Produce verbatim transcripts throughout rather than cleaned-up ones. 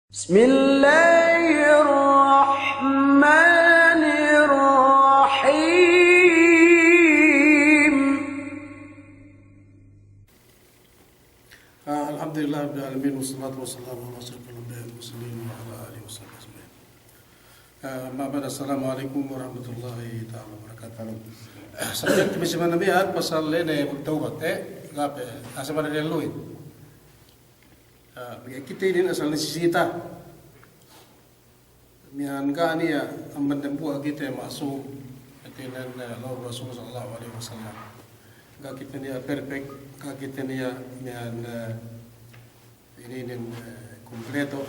بسم الله الرحمن الرحيم. Ah, alhamdulillah rabbil alamin, wassalatu wassalamu ala asyrafil anbiya'i wal mursalin wa ala alihi wa sahbihi ajma'in. Ah, amma ba'd, assalamu alaikum warahmatullahi ta'ala wabarakatuh. Ah, subject bi si miya'an pasal ine magtawbat, eh, ga'i pe, asal miya'an dehelluhin. Ah, pegge' kite inin asal nisisita. Miya'an ga' niya' amban dambuwa' kite ma'sum, hātinen, eh, laung Rasul sallallahu alaihi wasallam. Ga' kite niya' perfect, ga' kite niya' miya'an, eh, inin, eh, kumpleto.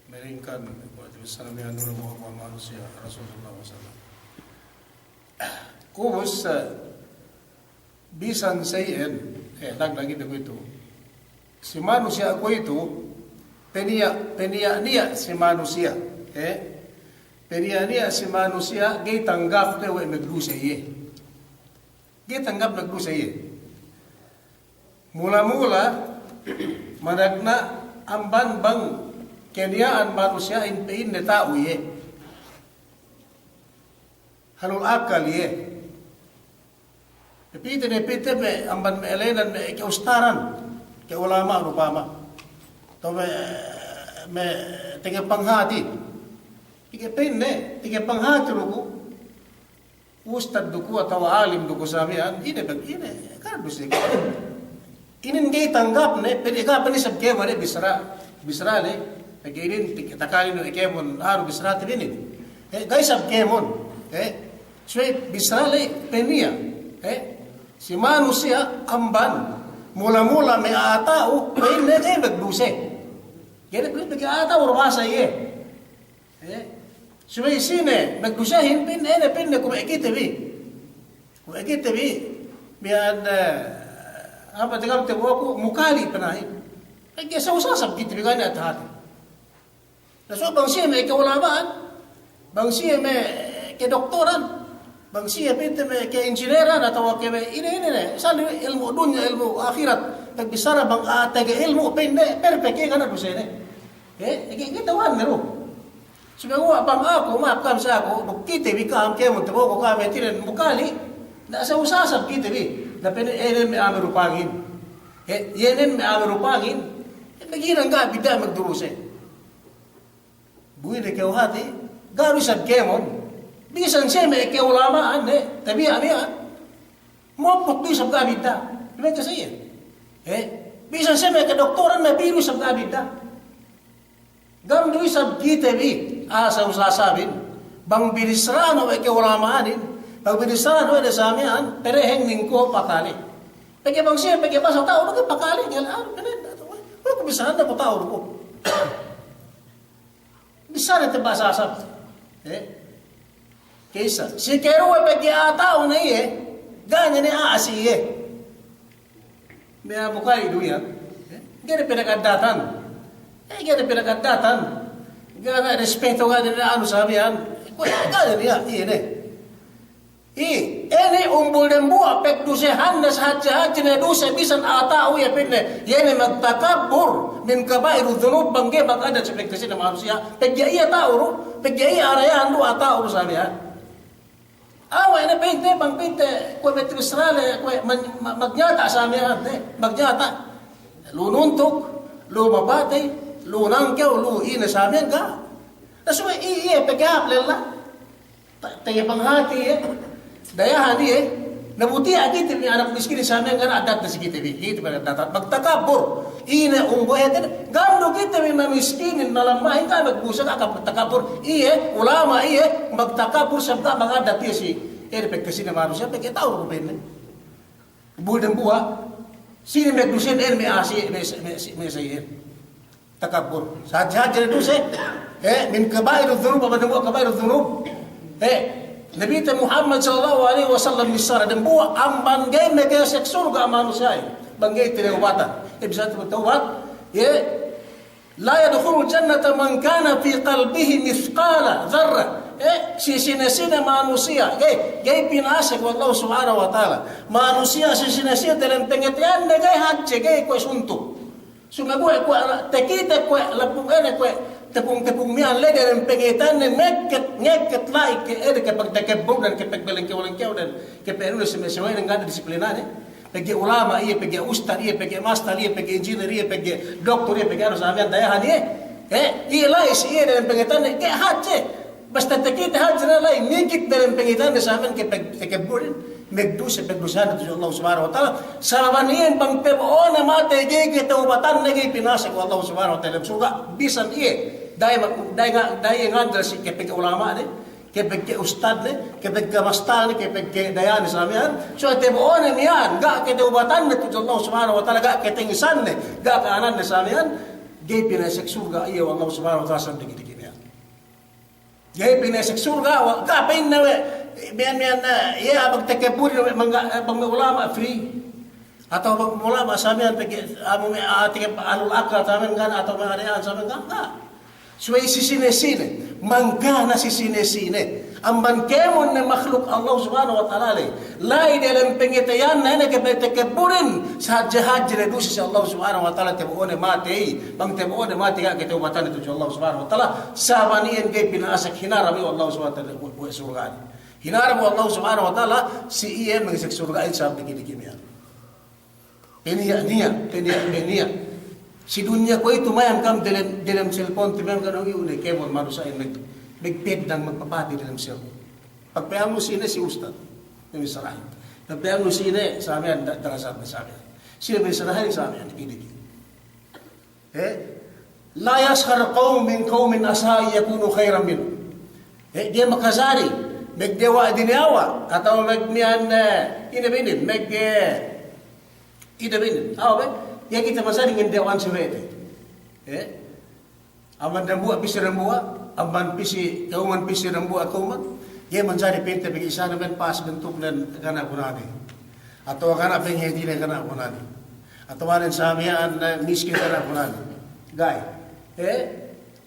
Melaingkan, kuwe' inin miya'an nurul mu'min manusiya' Rasul sallallahu alaihi wasallam. Ubus, eh, bisan sa iyan, eh, laglag ite kuwe'itu. Si manusiya' kuwe'itu, peniya', peniya'-niya' si manusiya', eh. Peniya'-niya' si manusiya', ga'i tanggapne we' magduse iye. Ga'i tanggapne magduse iye. Mula-mula, managna' amban bang keniya'an manusiya'in pa'inne ta'u iye. Halul akal iye. Pite ne, pite me' amban me' elenan me' keustaran, ke'ulama'an upama. Atawa me', me' tege panghati. Tege pa'inne, tege panghati du ku. Ustad du ku atawa alim du ku sa miya'an, ine bang, ine, kan du si. Inin ga'i tanggapne, pegge' ga' pe isab kēmon, eh, bissara, bissara le. Pegge' inin, takalinu kēmon, aru bissarate bi inin. Eh, ga'i isab kēmon, eh. Subey bissara le peniya', eh. Si manusiya' amban, mula-mula me' a'a ta'u, pa'inne ga'i magduse. Ga'i magduse pegge' a'a ta'u du bahasa iye. Eh, subey sine magdusehin pa'inne, ine pa'inne kuwe' kite bi. Kuwe' kite bi, miya'an, eh, apa te kam te buwaku mukali pa'inne. Pegge' sa'u sasab kite bi ga' niya' tahati. Na so bang siye me' ke'ulama'an, bang siye me' kedoktoran, bang siye pa'inte me' keinjineran atawa ke me' ine, ine, ne. Asal ilmu' dunya, ilmu' ahirat. Pagbissara bang a'a tege ilmu' pa'inne, perfect iye ga' niya' dusene. Eh, ga'i, ga'i tahu'anne du. Subey we' bang aku, ma'ap kam si aku, duk kite bi kam kēmon tabo'o ku kam hātinen mukali, na sa'u sasab kite bi, na pa'inne inin me' a'a me' dupangin. Eh, inin me' a'a me' dupangin, eh, pegge' inin ga' bidda' magduruse. Bu ine kew hāti, ga' du isab kēmon, bisan siye me' ke'ulama'an, eh, tabiya' miya'an. Mopot du isab ga' bidda'. Duma'in ke sa iye. Eh, bisan siye me' kedoktoran, me' biru isab ga' bidda'. Gam du isab kite bi, asal sasabin, bang binissaranu we' ke'ulama'anin, bang binissaranu we' de sa miya'an, pereheng ningko' pakale. Pegge' bang siye, pegge' bahasa ta'u, pegge' pakale, ngel anu, pene, we' ku bissarane ku ta'u du ku. Bissarate bahasa asal. Eh? Ka'issa, si keruwe pegge' a'a ta'u ne iye, ga' ne a'a si iye. Me' a'a mukali du iyan, eh? Ga'i ne pinakaddatan. Eh, ga'i ne pinakaddatan. Ga' ne respeto, ga' ne anu sabihan. Kuwe' ga' ne iye, iye ne. I, ine umbul dembuwa' pagdusehanne sahadje-hadje ne duse bisan a'a ta'u iye pa'inne. Iye ne magtakabbur min kaba'iri dhunub bang ga'i magaddat si pagkasine manusiya'. Pegge' iye ta'u du, pegge' iye arayahan du a'a ta'u du sabihan. Awe' ne pa'inte, bang pa'inte, kuwe' betul Israel, kuwe' man-, ma-, magnyata' sa miya'an, eh, magnyata'. Lu nuntuk, lu mapatey, lu nangkew, lu ine sa miya'an ga'. Na subey i-, iye pegge' hāp lella. Ta-, taga panghati iye. Dayahan iye. Na bu tiya' kite bi anak miskin sa miya'an ga' niya' addatne si kite bi. Kite bi addat. Magtakabbur. Ine umbu eten, gam du kite bi mamiskinin, malammahin, ga' magbusa, ga' magtakabbur. Iye, ulama' iye, magtakabbur sabab ga' magaddat iye si, eh, pagkasine manusiya', pegge' ta'u du pa'inne. Umbul dembuwa', sine magdusehin, me' asi, me', me', me' sa iye. Takabbur. Sahadje-hadje ne duse, eh, min kaba'iri dhunub, amban dembuwa' kaba'iri dhunub. Eh, Nabite Muhammad sallallahu alaihi wasallam bissara dembuwa' amban ga'i makasek surga' manusiya'in bang ga'i tinawbatan. Eh, bisan tinawbat, eh, la yadkhulul jannata man kana fi qalbihi mithqala dharrah. Eh, si sine-sine manusiya', ga'i, ga'i pinasek we' Allah subhanahu wa ta'ala. Manusiya' si sine-sine dalem pangateyanne ga'i hadje, ga'i kuwe' suntuk. Sumeguwa' kuwe' la-, takite kuwe' lapung ine kuwe' tepung-tepung miya'an la'i dem pangateyanne ngeket, ngeket la'i ke ine ke pagtakabburden, ke pagbelengkew-lengkewden, ke pa'inune si me' sawe'ne ga' ne disiplinane. Pegge' ulama' iye, pegge' ustad iye, pegge' mastal iye, pegge' engineer iye, pegge' doktor iye, pegge' anu sa miya'an dayahan iye. Eh, iye la'i si iye dem pangateyanne, ke hadje. Basta takite hadja ne la'i ngeket dem pangateyanne sa miya'an ke pag-, takabburden, magduse, pagdusehan tudju Allah Subhanahu wa Ta'ala. Sabab iyan bang tabo'one matey ga'i katawbatanne ga'i pinasek we' Allah Subhanahu wa Ta'ala dem surga'. Bisan iye, da'i ma-, da'i nga-, da'i ngandel si ke pegge' ulama'ne, ke pegge' ustadne, ke pegge' mastalne, ke pegge' dayahanne sa miya'an. So tabo'one miya'an, ga' katawbatanne tudju Allah Subhanahu wa Ta'ala, ga' katangisanne, ga' ka'ananne sa miya'an, ga'i pinasek surga' iye we' Allah Subhanahu wa Ta'ala sabab diki'-diki' miya'an. Ga'i pinasek surga', wa-, ga' pa'inne we', miya'an, miya'an, eh, iye, bang takabburin we' mangga', eh, bang me' ulama' free. Atawa bang me' ulama' sa miya'an pegge', amu me', ah, takab-, ahlul akal sa miya'an ga', atawa me' dayahan sa miya'an ga', ga'. Subey si sine-sine, mangga' na si sine-sine. Amban kēmon ne makhluk Allah Subhanahu wa Ta'ala le. La'i dem pangateyanne ine ke pagtakabburin, sahadje-hadje ne duse si Allah Subhanahu wa Ta'ala tabo'one matey, bang tabo'one matey ga' katawbatanne tudju Allah Subhanahu wa Ta'ala, sabab iyan ga'i pinasek, hinaram we' Allah Subhanahu wa Ta'ala we' surga'in. Hinaram we' Allah Subhanahu wa Ta'ala si iye mangasek surga'in sabab diki'-diki' miya'an. Peniya'-niya', peniya'-peniya'. Si dunya kuwe'itu mayam kam delem, delem cellphone te mayam kam iyu' ne kēmon manusiya'in mag-, magpeddang magpapatey delem cellphone. Pagpa'innu sine si ustad, misrahin. Pagpa'innu sine sa miya'an da-, darajatne sa miya'an. Sine misrahin sa miya'an, diki'-diki'. Eh? La yaskhar qawmun min qawmin asa an yakunu khayran minhum. Eh, ga'i makajari magdewwa' diniyawa', atawa mag-, miya'an, eh, ine be inin, mag-, eh, ine be inin. Awa be, ga'i kite majari ngendewwa'an sawe'te. Eh? Amban dambuwa' pī si dambuwa', amban pī si kawuman pī si dambuwa' kawuman, ga'i manjari pa'inte pegge' isab ne miya'an pas bentuknen ga' ne gunane. Atawa ga' ne pengedine ga' ne gunane. Atawa ne sa miya'an, eh, miskin ga' ne gunane. Ga'i. Eh?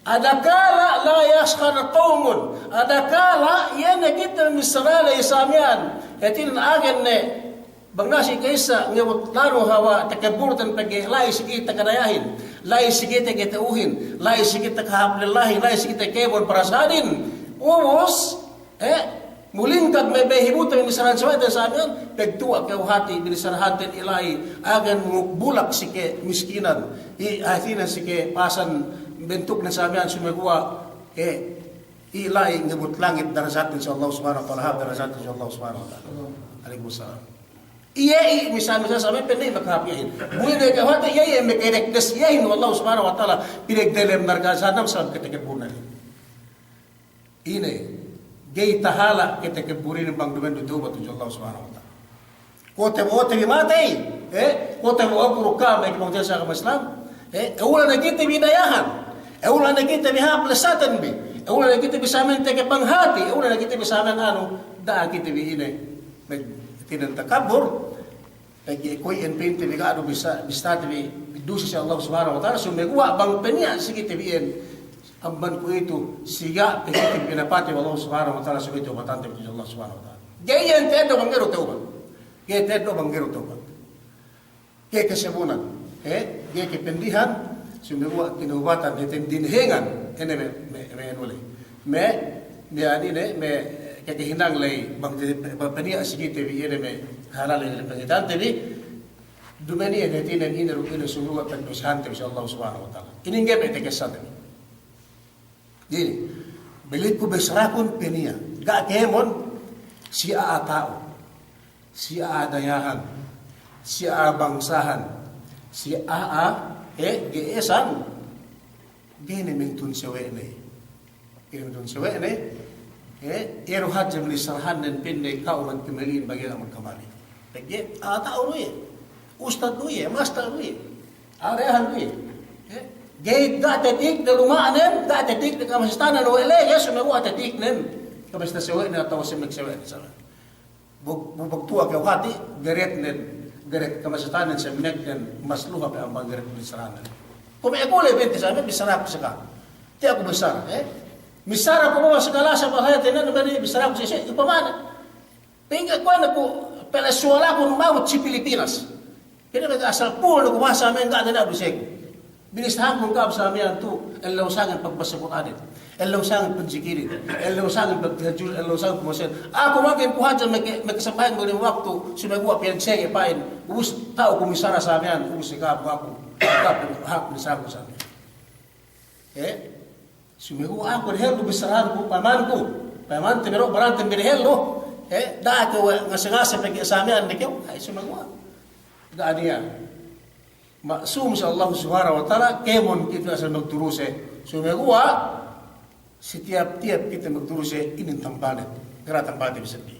Adakala la yaskhar qawmun. Adakala iye ne kite missāra la'i sa miya'an. Hātinen agen ne Bang nasi ka'issa ngebut lanu hawal takabburten pegge' la'i si kite kadayahin, la'i si kite kata'uhin, la'i si kite kahāp lellahin, la'i si kite kēmon parasadin. Ubus, eh, mulingkat me' behibutan missāran sawe'te sa miya'an, pagtuwa' kew hāti binissārahanten ila'i, agen muk bulak si kamiskinan, i hātinen si kapasan bentuknen sa miya'an sumeguwa', eh, ila'i ngebut langit darajatin si Allah Subhanahu wa Ta'ala, hāp darajatin si Allah Subhanahu wa Ta'ala. Alaikum salam. Iye, i, misal, misal, sa me' pa'inne makahāp iyehin. Bu ine kahāp iyehin, makarekdes iyehin we' Allah Subhanahu wa Ta'ala, pinagdelem narka' jahannam sabab katakabburnen. Ine, ga'i tahala' katakabburin bang duma'in du tawbat tudju Allah Subhanahu wa Ta'ala. Kuwe' te bu, kuwe' te bi matey, eh, kuwe' te bu aku ruka me' kibang tiyan sa agama Islam, eh, ewulan ne kite bi dayahan, ewulan ne kite bi hāp lesaten bi, ewulan ne kite bi sa miya'an teke panghāti, ewulan ne kite bi sa miya'an anu, da'a kite bi ine, me' tinen takabbur, Pegge' kuwe' iyan pa'inte bi ga' du bisa, bisa te bi duse si Allah Subhanahu wa Ta'ala, sumeguwa' bang peniya' si kite bi iyan, amban kuwe'itu, si ga' pe kite bi pinapatey we' Allah Subhanahu wa Ta'ala, subey tawbatante bi tudju Allah Subhanahu wa Ta'ala. Ga'i iyan ta'eddo' bang ga'i du tawbat. Ga'i ta'eddo' bang ga'i du tawbat. Ga'i kasebunan, eh, ga'i kapendihan, sumeguwa' tinawbatan, eh, tin-, dinhengan, ine me', me', me' anu le. Me', me' anu ine, me' kakahinang ley, bang, bang peniya' si kite bi ine me' halal ine pangateyante bi, duma'in iye hātinen ine du ine sumeguwa' pagdusehante bi si Allah Subhanahu wa Ta'ala. Inin ga'i pe tekessante bi. Jadi, balik ku bisarakun peniya', ga' kēmon si a'a ta'u. Si a'a dayahan, si a'a bangsahan, si a'a, eh, ge'esan, ga'i ne mintun sawe'ne. Ga'i ne mintun sawe'ne, eh, iye du hadja binissārahannen pa'inne ka'u magkamali'in bang ga'i ne magkamali'. Pegge' a'a ta'u du iye, ustad du iye, mastal du iye, a'a dayahan du iye. Eh, ga'i, ga' tatikne luma'nen, ga' tatikne kamasitanen we' ley, ga'i sumeguwa' tatiknen kamasita sawe'ne atawa semmek sawe'ne, sawe'ne. Bu, bu pagtuwa' kew hāti, garetnen, garet kamasitanen semmeknen, mas luha pe amban garet bissaranen. Kuwe' me' aku le pa'inte sa me' bissaraku saka. Tiya' ku bissara, eh? Bissaraku bawa saka lasa bahaya tenen bani bissaraku sese, upamane. Pa'in ga' kuwe' ne ku pele suwalaku nu mabut si Pilipinas. Pa'in ga' asal pul ne ku bahasa me' ga' ne na' duseku. Binisahan ku ka'am sa miya'an tu, ellew sangem pagbasa Kur'anin, ellew sangem panjikirin, ellew sangem pagtahajjudin, ellew sangem pumasahin. Aku makin ku hadja meke-, mekesambahayang lime waktu, sumeguwa' piyagsege pa'in, ubus ta'u ku misara sa miya'an, ubus si ka'am aku, aku, aku misara ku sa miya'an. Eh? Sumeguwa' aku dehellu bissarahanku, payamanku, payamante bi du, barante bi dehellu, eh, da'a kew ngase-ngase pegge' sa miya'an de kew, ay sumeguwa'. Ga' niya'. Ma'sum si Allah Subhanahu wa Ta'ala, kēmon kite asal magduruse. Sumeguwa', si tiyap-tiyap kite magduruse, inin tambanen. Gara' tambanen bi seddili.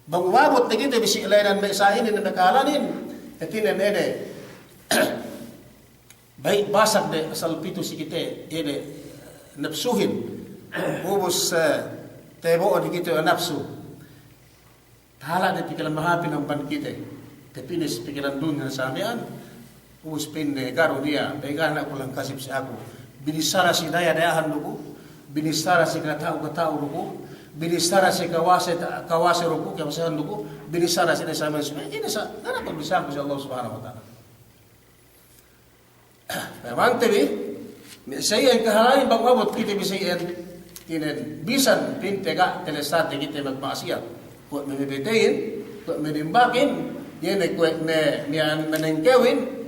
Bang umabut ne kite bi si la'inan me' sa inin me' kahalanin, hātinen ine. Baik basak de asal pitu si kite, iye de, napsuhin. Ubus, eh, tabo'o ne kite napsu. Tahala' de pikilan mahāpin amban kite. Tapinis pikilan dunya sa miya'an. Ubus pa'inne ga' du niya', pegge' ga' ne ku langkasib si aku. Binissara si daya-dayahan du ku. Binissara si kata'u-kata'u du ku. Binissara si kawase ta-, kawase du ku, kawasehan du ku. Binissara si daya sa miya'an. Ine sa, ga' ne pagbissaraku si Allah Subhanahu wa Ta'ala. Payamante bi, me' sa iyan kahalanin bang umabut kite bi sa iyan, inin bisan pa'inte ga' telesate kite magma'asiyat. Kuwe' me' mebeteyin, kuwe' me' nimbakin, iye ne kuwe' me' miya'an manengkewin,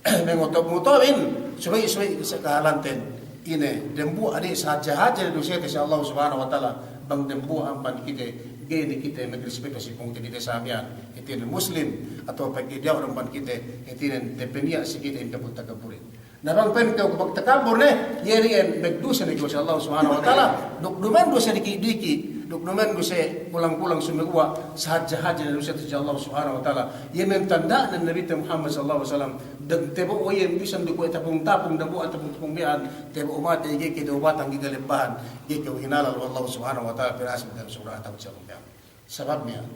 mangotob-ngotobin, subey-subey sa kahalanten. Ine, dembuwa' adi' sahadje-hadje dusete si Allah Subhanahu wa Ta'ala, bang dembuwa' amban kite, ga'i ne kite magrespeto si pungtina'ite sa miya'an, hātinen Muslim, atawa pegge' diyalem amban kite, hātinen tapaniya' si kite in takabur-takaburin. Na bang pa'in kew magtakabur ne, iye ne iyan magduse ne kew si Allah Subhanahu wa Ta'ala, duk duma'in duse diki'-diki', duk duma'in duse kulang-kulang sumeguwa', sahadje-hadje dusete si Allah Subhanahu wa Ta'ala. Iye me' tanda'nen Nabite Muhammad sallallahu alaihi wasallam, Duk tabo'o iye bisan du kuwe' tapung-tapung, dambuwa' tapung-tapung miya'an, tabo'o matey ga'i kew tawbatan, ga'i kew lebbahan, ga'i kew hinalal we' Allah Subhanahu wa Ta'ala, pina'asek dem surga' atawa si alam miya'an. Sabab miya'an.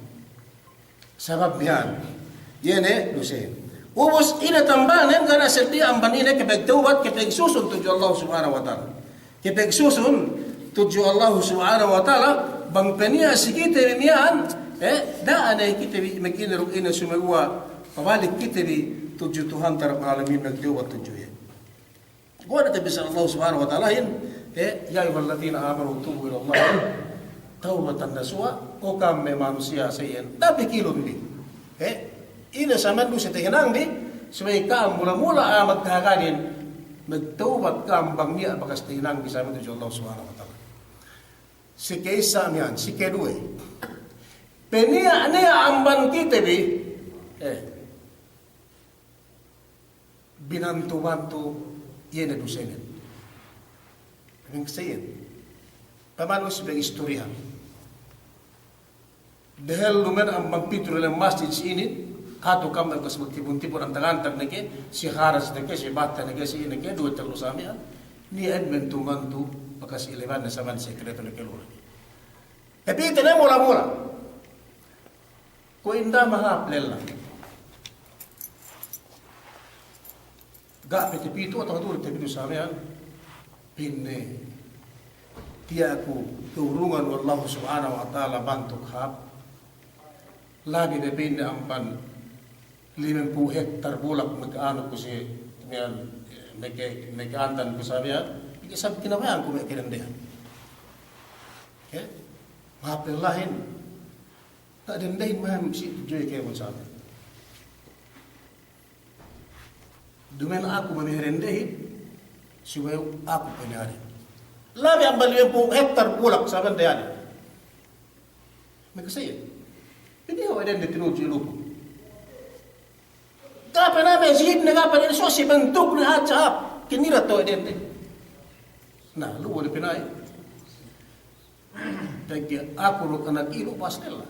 Sabab miya'an. Iye ne duse. Ubus ine tambanen, ga' ne seddili amban ine, kapagtawbat, kapagsusun tudju Allah Subhanahu wa Ta'ala. Kapagsusun tudju Allah Subhanahu wa Ta'ala, bang paniya' si kite bi miya'an, eh, da'a ne kite bi magine duk ine, sumeguwa' pabalik kite bi tudju Tuhante Rabbul Alamin, magtawbat tudju iye. Kuwe' ne tabissā Allah Subhanahu wa Ta'alahin, eh, "Ya ayyuhalladhina amanu tubu ilallahi tawbatan nasuha," o ka'am me' manusiya' sa iyan, da'a pikilun bi. Eh, ine sa miya'an duse tahinangbi, subey ka'am mula-mula a'a magkahagad inin, magtawbat ka'am bang niya' bakas tahinangbi sa miya'an tudju Allah Subhanahu wa Ta'ala. Si ke'issa miya'an, si keduwe. Paniya'-niya' amban kite bi, eh, binantu-bantu iye ne dusenen. Pama'in sa iyan. Pama'in si pag-istoriya. Dehellu me' amban pitu diyalem masjid si inin, hatu kambal kas magtipun-tipun, antag-antag ne ke, si haras ne ke, si bata ne ke, si ine ke, duwe tellu sa miya'an, niya' inin bantu-bantu, bakas ileban ne sa miya'an sekreto ne ke lura. Tapi ite ne mula-mula. Kuwe' inda' mahāp lella. Ga' pe tapitu atawa du tapitu sa miya'an, pa'inne, tiya' ku turungan we' Allahu Subhanahu wa Ta'ala bantuk hāp. Labi pe pa'inne amban limempū' hektar bulak magka'anu ku si miya'an, magka-, magka'andan ku sa miya'an, isab kinabaya'anku me' kadendehan. Ke? Mahāp lellahin. Ga' dendehin ma'am si juwe kēmon sa miya'an. Duma'in aku mamiha dendehin, subey aku paniya' den. Labi amban limempū' hektar bulak sa miya'an dende. Makasaya. Paniya' we' dende tinudju ilupu. Ga' pe ne me' jihidne, ga' pe ne so si bantukne hadja hāp. Kinira to we' dende. Na, lu'u ne pina'i. Pegge' aku duk anak ilu' pas lella.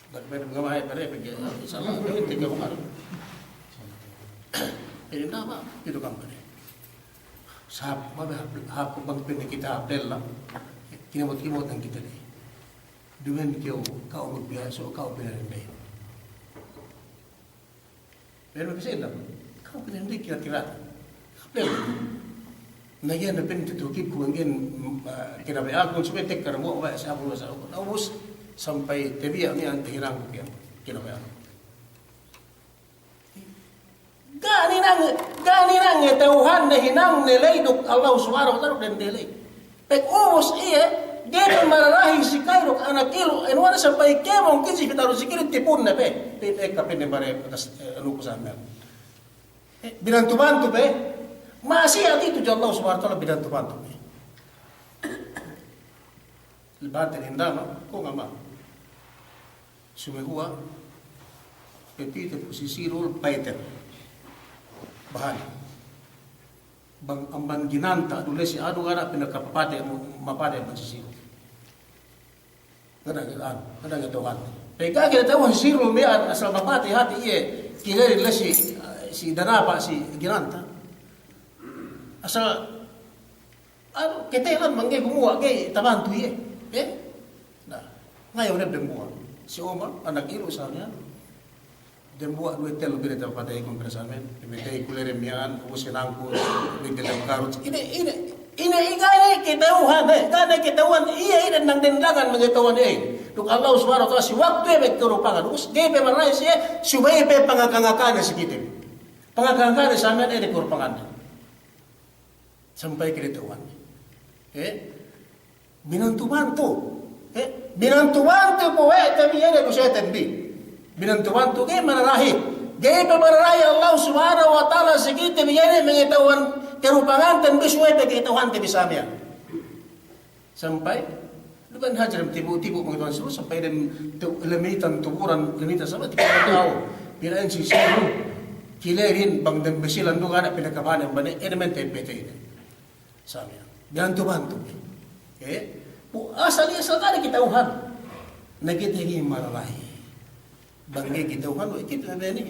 Dak bere ngamahe bere pegge', insya Allah, tinggal kemarin. Ini nama? Itu kampanye. Sab, mabe hap, hap, bang pende kita hap lella. Kimot-kimot ne kite ne. Duma'in kew, ka'u magbiya', so ka'u pinarende. Pero kasi ina, ka'u pinarende kira-kira. Pero, na iyan ne pa'in tutukibku bang iyan, mm, ah, kinabaya'anku, subey tekka dambuwa', subey sa aku, sa aku. Na ubus, sampay tabiya' miya'an tahinangku kinabaya'anku. Ga' ne na Ga' ne hinang ngata'uhanne, hinangne ley duk Allah Subhanahu wa Ta'ala dende ley. Pag ubus iye, ga'i pe mararahi si ka'u duk anak ilu', anu, sampay kēmon kisi pitaru si kiri tipunne pe. Pe, pe, kapinne bare, kas, eh, anu ku samel. Eh, binantu-bantu pe. Ma'asiyat itu tudju Allah Subhanahu wa Ta'ala binantu-bantu pe. Libatin hindama, ko' ngama. Sumeguwa', pepite pu si Sirul payte. Bahani. Bang amban ginanta, dule si anu ga' ne pinakapapate, mapate amban si Sirul. Ga' ne, ga' ne, ga' ne Tuhan. Pegge' ga' ne Tuhan si Sirul miya'an asal mapate hati' iye, kilerin le si, si danapa si ginanta. Asal Anu, ketelan bang ga'i gumuwa', ga'i tabantu iye. Eh? Na, ngayaw ne dembuwa'. Si Omar, anak ilu' sa miya'an. Dembuwa' duwe tellu bine tapatey ku pinasamen. Pamatey ku lere miya'an, ubus hinangku, bigdel dem karut. Ine, ine, ine, ga' ne kata'uhan, eh. Ga' ne kata'uhan, iye ine nang dendangan mangata'uhan iye. Duk Allah Subhanahu wa Ta'ala si waktu iye magkarupangan. Ubus ga'i pe mara'is iye, subey pe pangaka-ngakane si kite. Pangaka-ngakane sa miya'an, eh, di karupangan. Sampay kata'uhan. Eh? Binantu-bantu. Eh? Binantu-bantu pu we' te bi ine duseten bi. Binantu-bantu ga'i mararahi. Ga'i pe mararahi Allah Subhanahu wa Ta'ala si kite bi ine mangata'uhan karupanganten bi subey pe kata'uhante bi sa miya'an. Sampay Duma'in hadja dem tibu'-tibu' mangata'uhan si Sirul sampay dem tu-, lamitan tuburan, lamitan sama' tibu' ka'u. Pina'in si Sirul, kilerin bang dem Basilan du ga' ne pinakabane amban ine, ine men te pete ine. Sa miya'an. Binantu-bantu. Eh? Bu, asal, asal ga' ne kata'uhan. Na kite ga'i mararahi. Bang ga'i kata'uhan we' kite me' bene.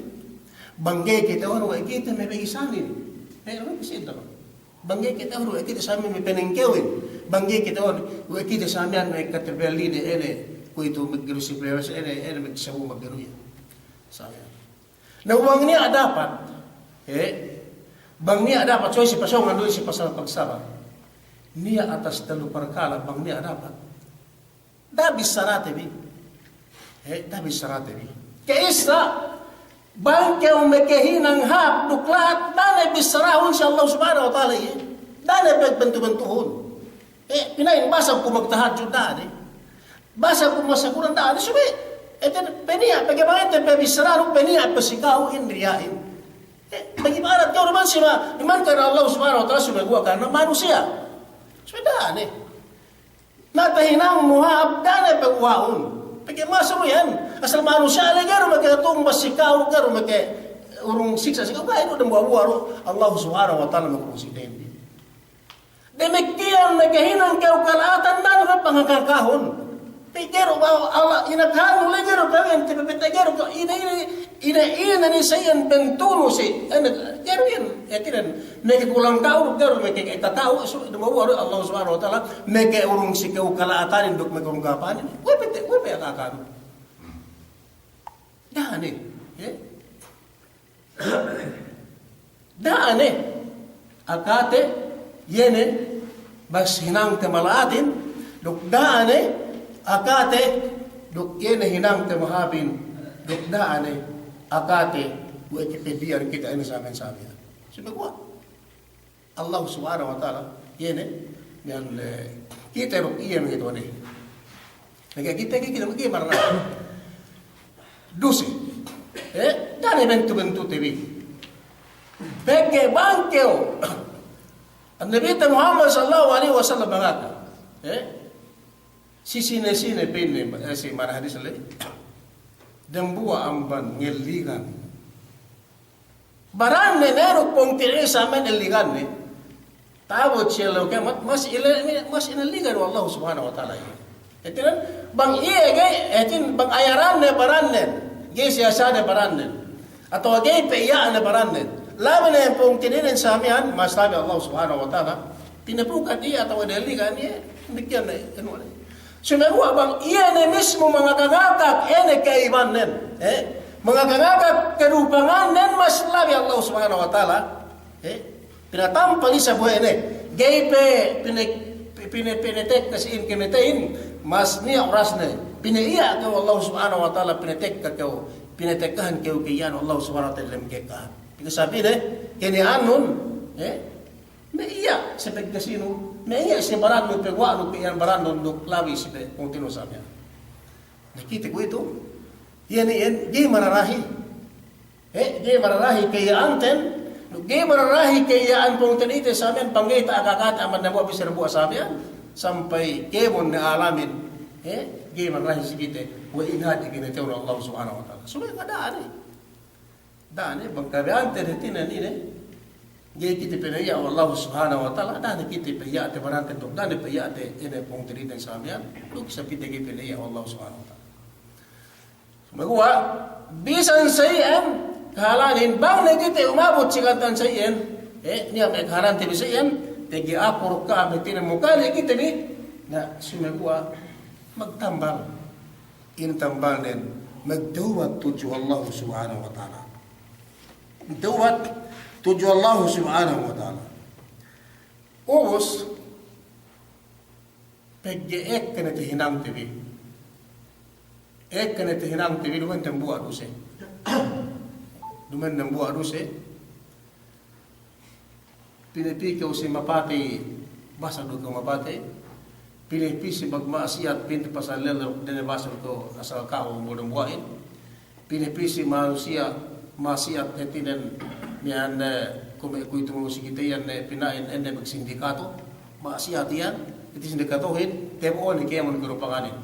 Bang ga'i kata'uhan we' kite me' bisan inin. Eh, anu, bisan inin. Bang ga'i kata'uhan we' kite sa miya'an me' penengkewin. Bang ga'i kata'uhan we' kite sa miya'an me' katabelli de ene. Kuwe'itu me' gerusi plebes ene, ene me' sabu maggeruya. Sa miya'an. Na bang niya' dapat, eh, bang niya' dapat, suwe si pasōngan du si pasal pagsabab. Niya' atas tellu parkala' bang niya' dapat. Da'a bissarate bi. Eh, da'a bissarate bi. Ka'issa, bang kew makahinang hāp duk la'at, da'a ne bissarahun si Allah Subhanahu wa Ta'ala iye. Da'a ne pagbantu-bantuhun. Eh, pina'in basa ku magtahajjud, da'a ne. Basa ku masa Kur'an, da'a ne. Subey, eh, te, peniya', pegge' bang te pabissarahun, peniya' pe si ka'u in riya'in. Eh, pegge' ibarat kew duma'in si ma, duma'in karna Allah Subhanahu wa Ta'ala, subey guwa' karna manusiya'. Subey da'a ne. Na tahinangnu hāp, da'a ne paguwa'un. Pegge' masa du iyan, asal manusiya' ley ga'i du makatumbas si ka'u, ga'i du makaurung siksa' si ka'u, ga'i du dambuwa'-buwa' du Allah Subhanahu wa Ta'ala makurung si ka'u. Damikkiyan makahinang kew kala'atan, da'a ne pangaka-ngakahun. Pegge' ga'i du ba Allah, inakahannu ley ga'i du ka'u iyan, tapi pegge' ga'i du ka'u, ine, ine, Ine, ine ne sa iyan bentunu si, ine, ga'i du iyan, hātinen, meke kulang ka'u, ga'i du meke ka'u, su, dambuwa'-buwa' du Allah Subhanahu wa Ta'ala, meke urung si kew kala'atanin duk meke urung kapanin, we' pe te, we' pe aka-akanu. Da'a ne, eh? Da'a ne, akate, iye ne, mas hinangte mala'atin, duk da'a ne, akate, duk iye ne hinangte mahāpin, duk da'a ne, akate, we' kite biyan kite ine samen-samen. Subey guwa'. Allah Subhanahu wa Ta'ala, iye ne, iyan, eh, kite duk iye me' kite ne. Nege kite, kite, kite, kite marana. Duse. Eh, da'a ne bentu-bentute bi. Pegge' bang kew. An-Nabi te Muhammad sallallahu alaihi wasallam mangaka. Eh? Si sine-sine pa'inne, eh, si ma'ana hadis ley. Dambuwa' amban ngelligan. Baranne ne duk pungtina'i samen elliganne. Ta'abut si ellew kiyamat, mas ile-, mas inelligan we' Allah Subhanahu wa Ta'ala iye. Hātinen, bang iye ga'i, hātinen bang ayaranne barannen, ga'i siyasane barannen, atawa ga'i pe iya'ne barannen. Labi ne pungtina'inen sa miya'an, mas labi Allah Subhanahu wa Ta'ala pinapukad iye atawa inelligan iye, damikkiyan ne, anu ne. Sumeguwa' bang iye ne mismu mangaka-ngaka, iye ne kaibannen, eh, mangaka-ngaka kadupangannen, mas labi Allah Subhanahu wa Ta'ala, eh, pinatampal isab we' ne, ga'i pe pine-, pine-, pinatekka si in kamateyin, mas niya' orasne, pinaiya' kew Allah Subhanahu wa Ta'ala, pinatekka kew, pinatekkahan kew ka'iya'an Allah Subhanahu wa Ta'ala dem ka'ekkahan. Ine sabi ne, keniya'annun, eh, me' iya' si pegkasinu, me' iya' si barannun, peguwa'nu ke iyan barannun duk labi si pe pungtina'i sa miya'an. Na kite kuwe'itu, iyan iyan, ga'i mararahi. Eh, ga'i mararahi keya'anten, duk ga'i mararahi keya'an pungtina'iten sa miya'an, bang ga'i ta'akakate amban dambuwa' bisan dambuwa' sa miya'an, sampay kēmon ne alamin, eh, ga'i mararahi si kite, we' ine hadja kinata'uhun Allah Subhanahu wa Ta'ala. Subey nga' da'a ne. Da'a ne, bang kabaya'anten hātinen ine, ga'i kite pina'iya' we' Allah Subhanahu wa Ta'ala, da'a ne kite pa'iya'te barante duk, da'a ne pa'iya'te ine pungtina'iten sa miya'an, duk isab kite ga'i pina'iya' we' Allah Subhanahu wa Ta'ala. Sumeguwa', bisan sa iyan, kahalanin, bang ne kite umabut si katan sa iyan, eh, niya' me' kahalante bi sa iyan, pegge' akur ka'am hātinen mukali' kite bi, na, sumeguwa', magtambal. Ine tambalnen, magtawbat tudju Allah Subhanahu wa Ta'ala. Magtawbat tudju Allah Subhanahu wa Ta'ala. Ubus, pegge' ekka ne tahinangte bi. Ekka ne tahinangte bi, duma'in dambuwa' duse. Duma'in dambuwa' duse. Pinapī kew si mapatey, basa du kew mapatey. Pinapī si magma'asiyat, pinte pasal lella duk dende, basa du kew asal ka'u dambuwa'-dambuwa'in. Pinapī si manusiya' ma'asiyat hātinen miya'an, eh, kume' kuwe'itu si kite iyan, eh, pina'in ende magsindikato. Ma'asiyat iyan, hāti sindikatohin, tabo'one kēmon karupanganin.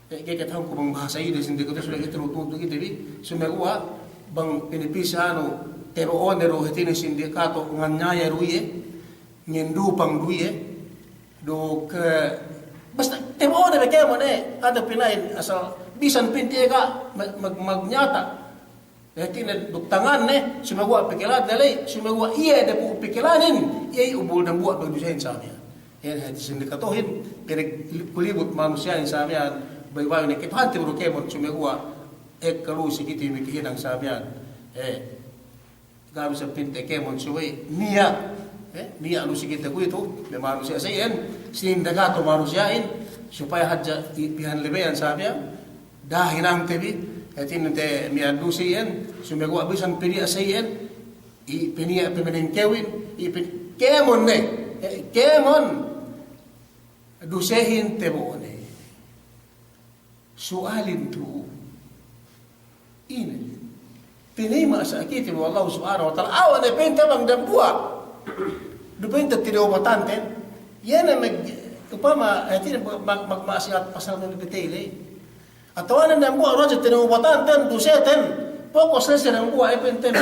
Eh, ga'i kata'uhanku bang bahasa ine sindikato, sumeguwa' ite du tu'u kite bi, sumeguwa' bang pinapī si anu, tabo'one du hātinen sindikato, nganyaya du iye, ngandupang du iye, duk, eh, basta tabo'one be kēmon, eh, ata pina'in asal bisan pinte ga' mag-, mag-, magnyata. Hātinen duk tanganne, sumeguwa' pikilanne ley, sumeguwa' iye du pu pikilanin, iye ubul dambuwa' pagdusehin sa miya'an. Iye ne hāti sindikatohin, pinagkulibut manusiya'in sa miya'an, baya'-baya' ne kata'uhante du kēmon, sumeguwa' ekka lu si kite bi kahinang sa miya'an. Eh, ga' bisan pinte kēmon subey, niya', eh, niya' lu si kite kuwe'itu, me' manusiya' sa iyan, sindikato manusiya'in, supaya hadja i-, pihanlebeyan sa miya'an, da'a hinangte bi, hātinen te miya'an duse iyan, sumeguwa' bisan piniya' sa iyan, i piniya' pamanengkewin, i pin-, kēmon ne, eh, kēmon dusehin tabo'one. Su'alin tu'u. Ine. Tinayima' sa kite we' Allah Subhanahu wa Ta'ala. Awa' ne pa'inte bang dambuwa'. Du pa'inte tinawbatanten. Iye ne mag-, upama, eh, hātinen mag-, mag-, magma'asiyat pasal ne patey ley. Atawa ne dambuwa' du hadja tinawbatanten, duseten. Pokok selese dambuwa', eh, pa'inte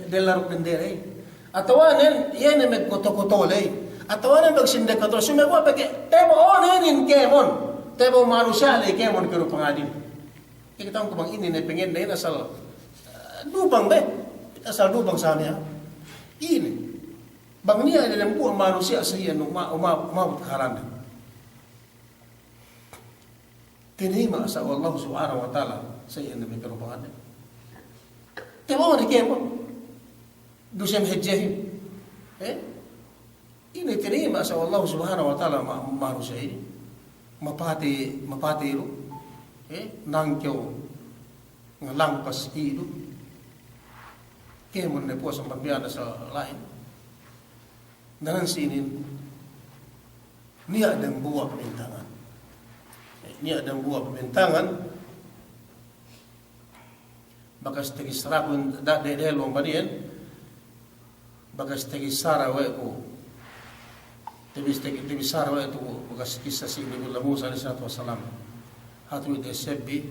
della duk dende ley. Atawa ne, iye ne magkoto-koto ley. Atawa ne magsindikato, sumeguwa' pegge' tabo'one inin kēmon. Tabo'o manusiya' ley kēmon karupanganin. Ga'i kata'uhanku bang ine ne pangenne, ine asal, eh, dubang be. Asal dubang sa miya'an. Ine. Bang niya' ne dambuwa' manusiya' sa iyan uma-, uma-, umabut kahalan. Tinayima' sa we' Allah Subhanahu wa Ta'ala sa iyan ne me' karupanganin. Tabo'one kēmon. Dusem hadjehin. Eh? Ine tinayima' sa we' Allah Subhanahu wa Ta'ala ma-, manusiya' inin. Mapatey, mapatey du. Eh? Nangkew ngalampas idu. Kēmon ne puwas amban biya' ne sa la'in. Danan sinin, niya' dambuwa' pabintangan. Niya' dambuwa' pabintangan, bakas takissaraku da-, de-, dehellu amban iyan, bakas takissara we' ku, tabis-, taki-, tabissara we' ku, bakas kissa si Nabiyullah Musa alayhis salatu wassalam. Hatu ite sebbi,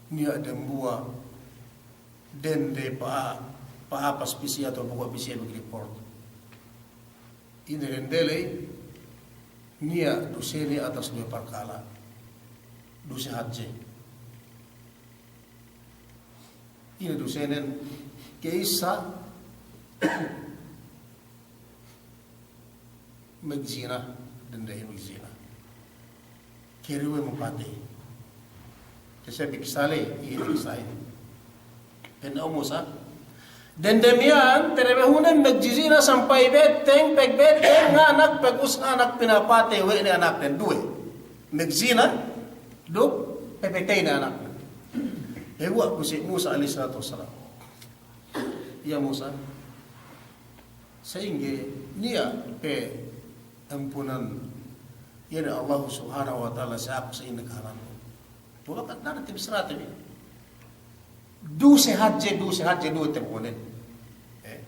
niya' dambuwa' dende pa-, pa'apas pī siye atawa paguwa' pī siye magreport. Ine dende ley, niya' dusene atas duwe parkala'. Duse hadje. Ine dusenen, ke'issa, magzina, dendehin magzina. Keduwe mapatey. Kese biksa ley, iye biksa inin. Pa'in Musa, dende miya'an, tinabehunen magzina sampay betteng, pagbettengnun anak, pag'ubus anak pinapatey we' ne anaknen duwe. Magzina, duk papateyne anaknen. Paguwa' ku si Musa alayhis salatu wassalam. Ya Musa, sa'ingge niya' pe ampunan iye ne Allah Subhanahu wa Ta'ala si aku sa'ingge kahalanku. Tu'u bakat nana tibisrate bi. Duse hadje, duse hadje, duwe tabo'onen. Eh,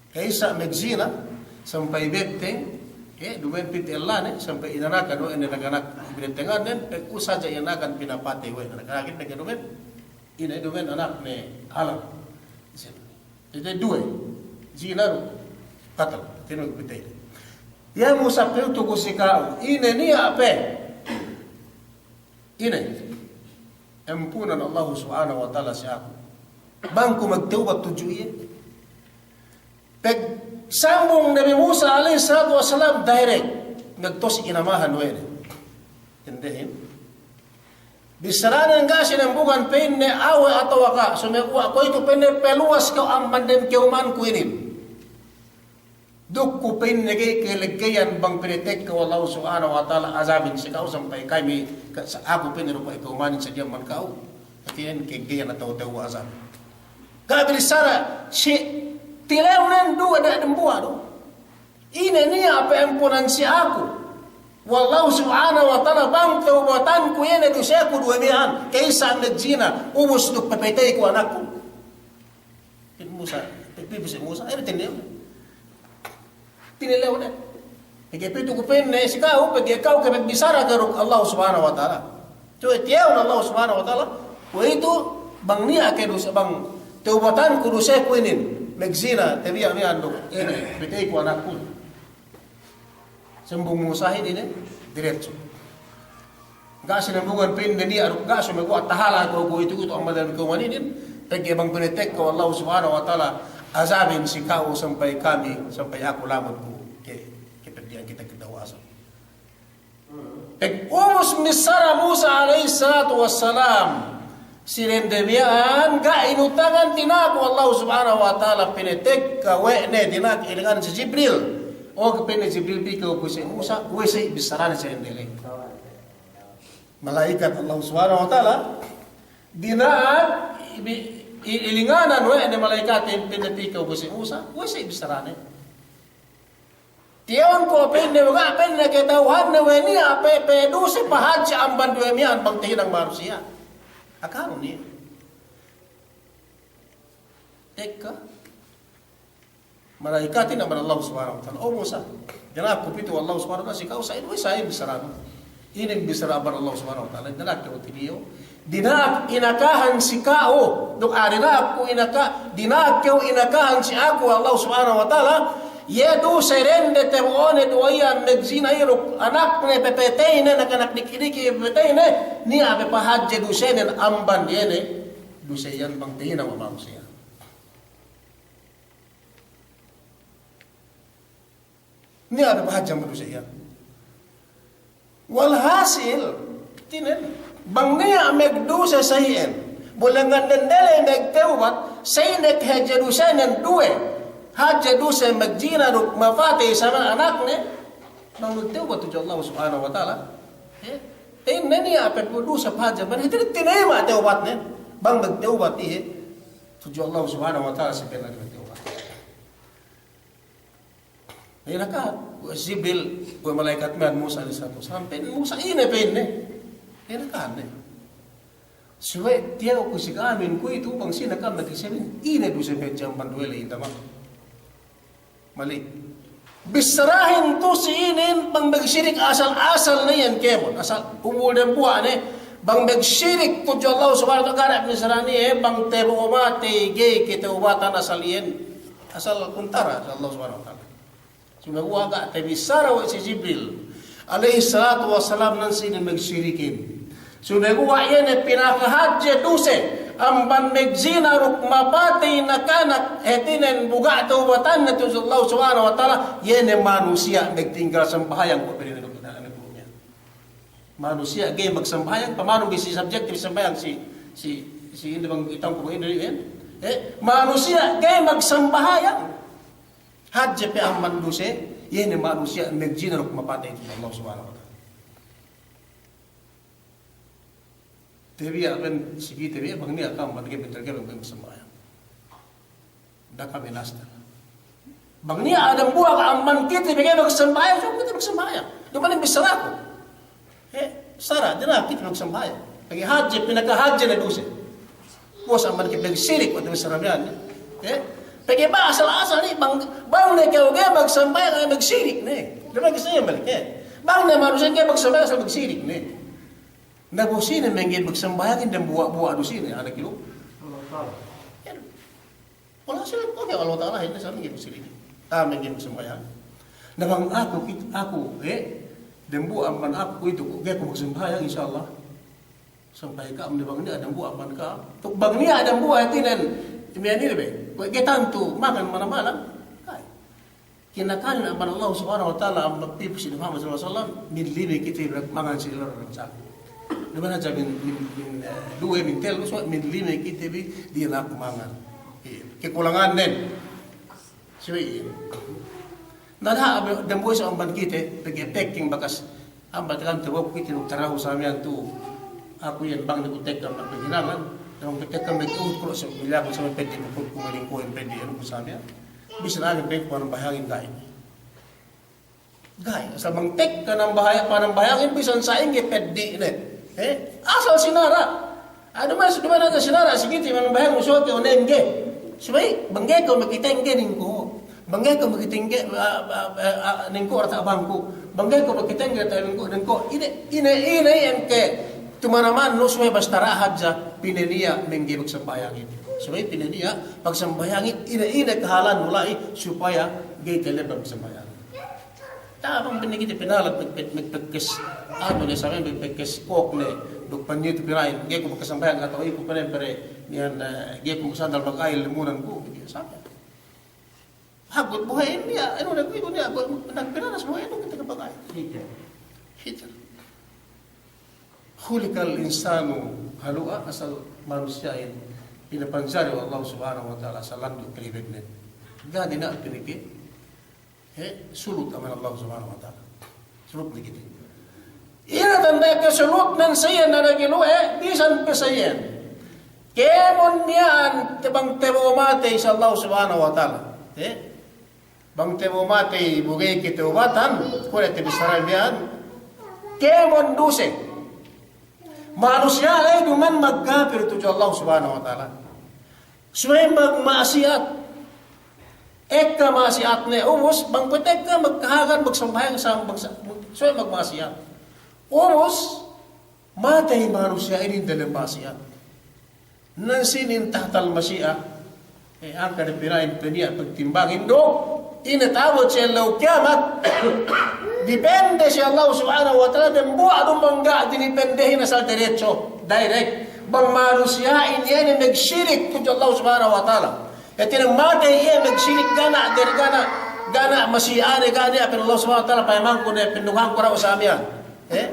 ka'issa magzina, sampay betteng, eh, duma'in pī te ellane, sampay inanakan we' ne naganak binettengannen, pegge' ubus hadja inanakan pinapatey we' ne naganak, ine ke duma'in, ine duma'in anakne alang. Ite duwe, zina du, katal, tinu pitey. Ya Musa, pa'inku si ka'u, ine niya' pe, ine ampunan Allah Subhanahu wa Ta'ala si aku. Bang ku magtawbat tudju iye. Pagsambung Nabi Musa alayhis salatu wassalam direct, magtawbat inamahan we' ne. Indehin. Bissaranen ga' sinambungan pa'inne awe' atawa ga', sumeguwa' kuwe'itu pa'inne paluwas kew amban dem ka'umanku inin. Duk ku pa'inne ga'i keleggeyan bang pinatekka we' Allah Subhanahu wa Ta'ala azabin si ka'u sampay kami, ka-, sa-, aku pa'inne duk we' ka'umanin sa diyalem ka'u. Hātinen keleggeyan atawa tew azab. Ga' binissara, si tilewnen du, da' dambuwa' du. Ine niya' pe ampunan si aku we' Allah Subhanahu wa Ta'ala bang tawbatanku iye ne duseku duwe miya'an, ka'issa magzina, ubus duk papateyku anakku. Pa'in Musa, pa'in, pa'in si Musa, ine tinilew ne. Tinilew ne. Pegge' pitu ku pa'inne si ka'u, pegge' ka'u ke magbissara kew duk Allah Subhanahu wa Ta'ala. Tu'u tiyew ne Allah Subhanahu wa Ta'ala, kuwe'itu bang niya' ke duse, bang tawbatanku duseku inin, magzina, tabiya' miya'an duk inin, pateyku anakku. Sambung Musahin inin, diretso. Ga' sinambungan pa'inne niya' duk ga' sumeguwa' tahala' kew kuwe'itu, kuwe'itu amban dem ka'uman inin, pegge' bang pinatekka we' Allah Subhanahu wa Ta'ala azabin si ka'u sampay kami, sampay aku lamud ku ke, ke peddi'an kite kedawa' asal. Pag ubus missara Musa alayhis salatu wassalam, si dende miya'an ga' inutangan dina'ak we' Allah Subhanahu wa Ta'ala pinatekka we' ne, dina'ak ilinganan si Jibril. O, pa'inne Jibril, pī kew kuwe' si Musa, kuwe' si bissarane si dende le. Malaikat Allah Subhanahu wa Ta'ala, dina'ak i-, i-, ilinganan we' ne malaikatin, pa'inne pī kew kuwe' si Musa, kuwe' si bissarane. Tiyewun ku pa'inne, ga' pa'inne kata'uhanne we' niya' pe, pe duse pahadje amban duwe miya'an bang tahinang manusiya'. Akalun iye. Tekka malaikatin amban Allah Subhanahu wa Ta'ala. O Musa, dina'ak ku pitu we' Allah Subhanahu wa Ta'ala si ka'u, sa'in we' sa'in bissaranu. Inin bissara amban Allah Subhanahu wa Ta'ala, dina'ak kew tinilew. Dina'ak inakahan si ka'u, duk a dina'ak ku inaka-, dina'ak kew inakahan si aku, Allah Subhanahu wa Ta'ala, iye duse dende tabo'one duwe iyan magzina iye duk anakne papateyne, nakanak diki'-diki' papateyne, niya' pe pahadje dusenen amban iye ne duse iyan bang tahinang we' manusiya'. Niya' pe pahadje amban duse iyan. Walhasil, hātinen, bang niya' magduse sa iyan, bu lengngan dende le magtawbat, sa iyan hadje dusenen duwe, hadje duse magzina duk mapatey si anakne, bang magtawbat tudju Allah Subhanahu wa Ta'ala, eh, hātinen niya' pe duse pahadje, bang hātinen tinayima' tawbatnen, bang magtawbat iye tudju Allah Subhanahu wa Ta'ala si pa'in magtawbat. Inakahan we' Jibril, we' malaikat miya'an Musa alayhis salatu wassalam, pa'in Musa, ine pa'inne? Inakahan ne. Subey tiyew ku si ka'amin kuwe'itu bang sine ka'am maghisabin, ine duse pahadje amban duwe le indaman. Mali'. Bissarahin tu'u si inin bang magsirik asal-asal ne iyan kēmon, asal ubul dambuwa' ne, bang magsirik tudju Allah Subhanahu wa Ta'ala, ga' ne bissarane iye, bang tabo'o matey ga'i katawbatan asal iyan, asal kuntara si Allah Subhanahu wa Ta'ala. Sumeguwa' ga' tabissara we' si Jibril alayhis salatu wassalam nan si inin magsirikin. Sumeguwa' iye ne pinakahadje duse amban magzina duk mapatey nakanak, hātinen bu ga' tawbatanne tudju Allah Subhanahu wa Ta'ala, iye ne manusiya' magtinggal sambahayang kuwe' pa'inne duk inakanak. Manusiya' ga'i magsambahayang, pamanun bi si subjektif sambahayang si, si, si inin bang itang ku bang inin, eh? Eh, manusiya' ga'i magsambahayang. Hadje pe amban duse, iye ne manusiya' magzina duk mapatey tudju Allah Subhanahu wa Ta'ala. Tabiya' ben sigi tabiya' bang niya' ka'am bang ga'i, bang ga'i magsambahayang. Da'a kami nasta. Bang niya' dambuwa' amban kite bi ga'i magsambahayang, so kite magsambahayang. Duma'in bissaraku. He, sara', dina'ak kite magsambahayang. Pegge' hadje, pinaka hadje ne duse. Puwas amban kite magsirik, waktu bissara miya'an. He, pegge' ba asal-asal ne, bang, bang ne kew ga'i magsambahayang, ga'i magsirik ne. Duma'in kite magsambahayang, he. Bang ne manusiya' ga'i magsambahayang, asal magsirik ne. Na bu sine mangga'i magsambahayang, dambuwa'-buwa' du sine, anak ilu. Walhasil, oke, Allah Ta'ala, ini sa' mangga'i magsiriki. Taha' mangga'i magsambahayang. Na bang aku, kit-, aku, eh, dambuwa' amban aku itu, ga'i ku magsambahayang, insya Allah. Sampay ka'am ne bang niya' dambuwa' amban ka'am. Tuk bang niya' dambuwa' hātinen, miya'an ine be. Ga'i tantu, makan malam-malam. Ga'i. Kinakanin amban Allah Subhanahu wa Ta'ala, amban pī pu si Muhammad sallallahu alaihi wasallam, min lime kite bi mangan si lorong sa'. Duma'in hadja min, min, min, eh, duwe, min tellu, so, min lime kite bi dina'ak mangan. Iye, kekulangannen. Subey iye. Na da'a dambuwa' isab amban kite, pegge' pekking bakas ambat kan tu, kite duk tarahu sa' miya'an tu. Aku iyan bang ne ku tekka magpaghinangan, bang ku tekka magpaghinangan, kulo' sa' miliyaku sa' peddi' ku, ku malingkuhin peddi' anu ku sa' miya'an. Bisan agen pe panambahayangin ga'i. Ga'i, asal bang tekka nambahaya-, panambahayangin bisan sa'ingge peddi' ne. Eh, asal sinara'. Anu mas, duma'in hadja sinara', si kite manambahayang musuwate o nengge. Subey, bang ga'i kew makitengge ningko'. Bang ga'i kew makitengge, ah, ah, ah, ah, ningko' diyata' bangku. Bang ga'i kew makitengge diyata' bangku, ningko'. Ine, ine, ine iyan ke tumanaman nu subey basta da'a hadja pī ne niya' mangga'i magsambahayangin. Subey pī ne niya' magsambahayangin, ine, ine kahalan nu la'i supaya ga'i telebba magsambahayang. Taha' bang pī ne kite pinalad pek-, pek-, pek-, pekes, anu ne, sa' miya'an pekes kok ne, duk panyitu pina'in, ga'i ku makasambahayang atawa iku pene pere, niyan, eh, ga'i ku magsandal mag'ayil lemunan ku, sa' miya'an. Hagut buha'in niya', anu ne ku, iku niya', bu-, nagpinanas buha'in, duk kite kapag'ayil. Heater. Heater. Khuliqal insanu halu'a, asal manusiya'in pinapanjari we' Allah Subhanahu wa Ta'ala asal landu' kalibetnen. Ga' niya' piniki, he, sulut amban Allah Subhanahu wa Ta'ala. Sulut ne kite. Ine tanda' kasulutnen sa' iyan, anak ilu, he, bisan pe sa' iyan. Kēmon miya'an te bang tabo'o matey si Allah Subhanahu wa Ta'ala. He? Bang tabo'o matey bu ga'i ke tawbatan, kuwe' te bissara miya'an, kēmon duse. Manusiya' la'i duma'in magkapir tudju Allah Subhanahu wa Ta'ala. Subey magma'asiyat. Ekka ma'asiyatne ubus, bang kuwe' tekka magkahagan, magsambahayang sa-, magsa-, subey magma'asiyat. Ubus, matey manusiya' inin dalem ma'asiyat. Nan sinin tahtal mashi'ah, eh, hangkan ne pina'in pe niya' pagtimbangin du, ine ta'abut si ellew kiyamat, dipende si Allah Subhanahu wa Ta'ala, dambuwa' du bang ga' dinipendehin asal derecho, direct. Bang manusiya'in iye ne magsirik tudju Allah Subhanahu wa Ta'ala. Hātinen matey iye magsirik, ga' niya' der-, ga' niya', ga' niya' mashi'ahne, ga' niya' pa'in Allah Subhanahu wa Ta'ala, payamangku ne, pindugahanku dahu' sa' miya'an. Eh?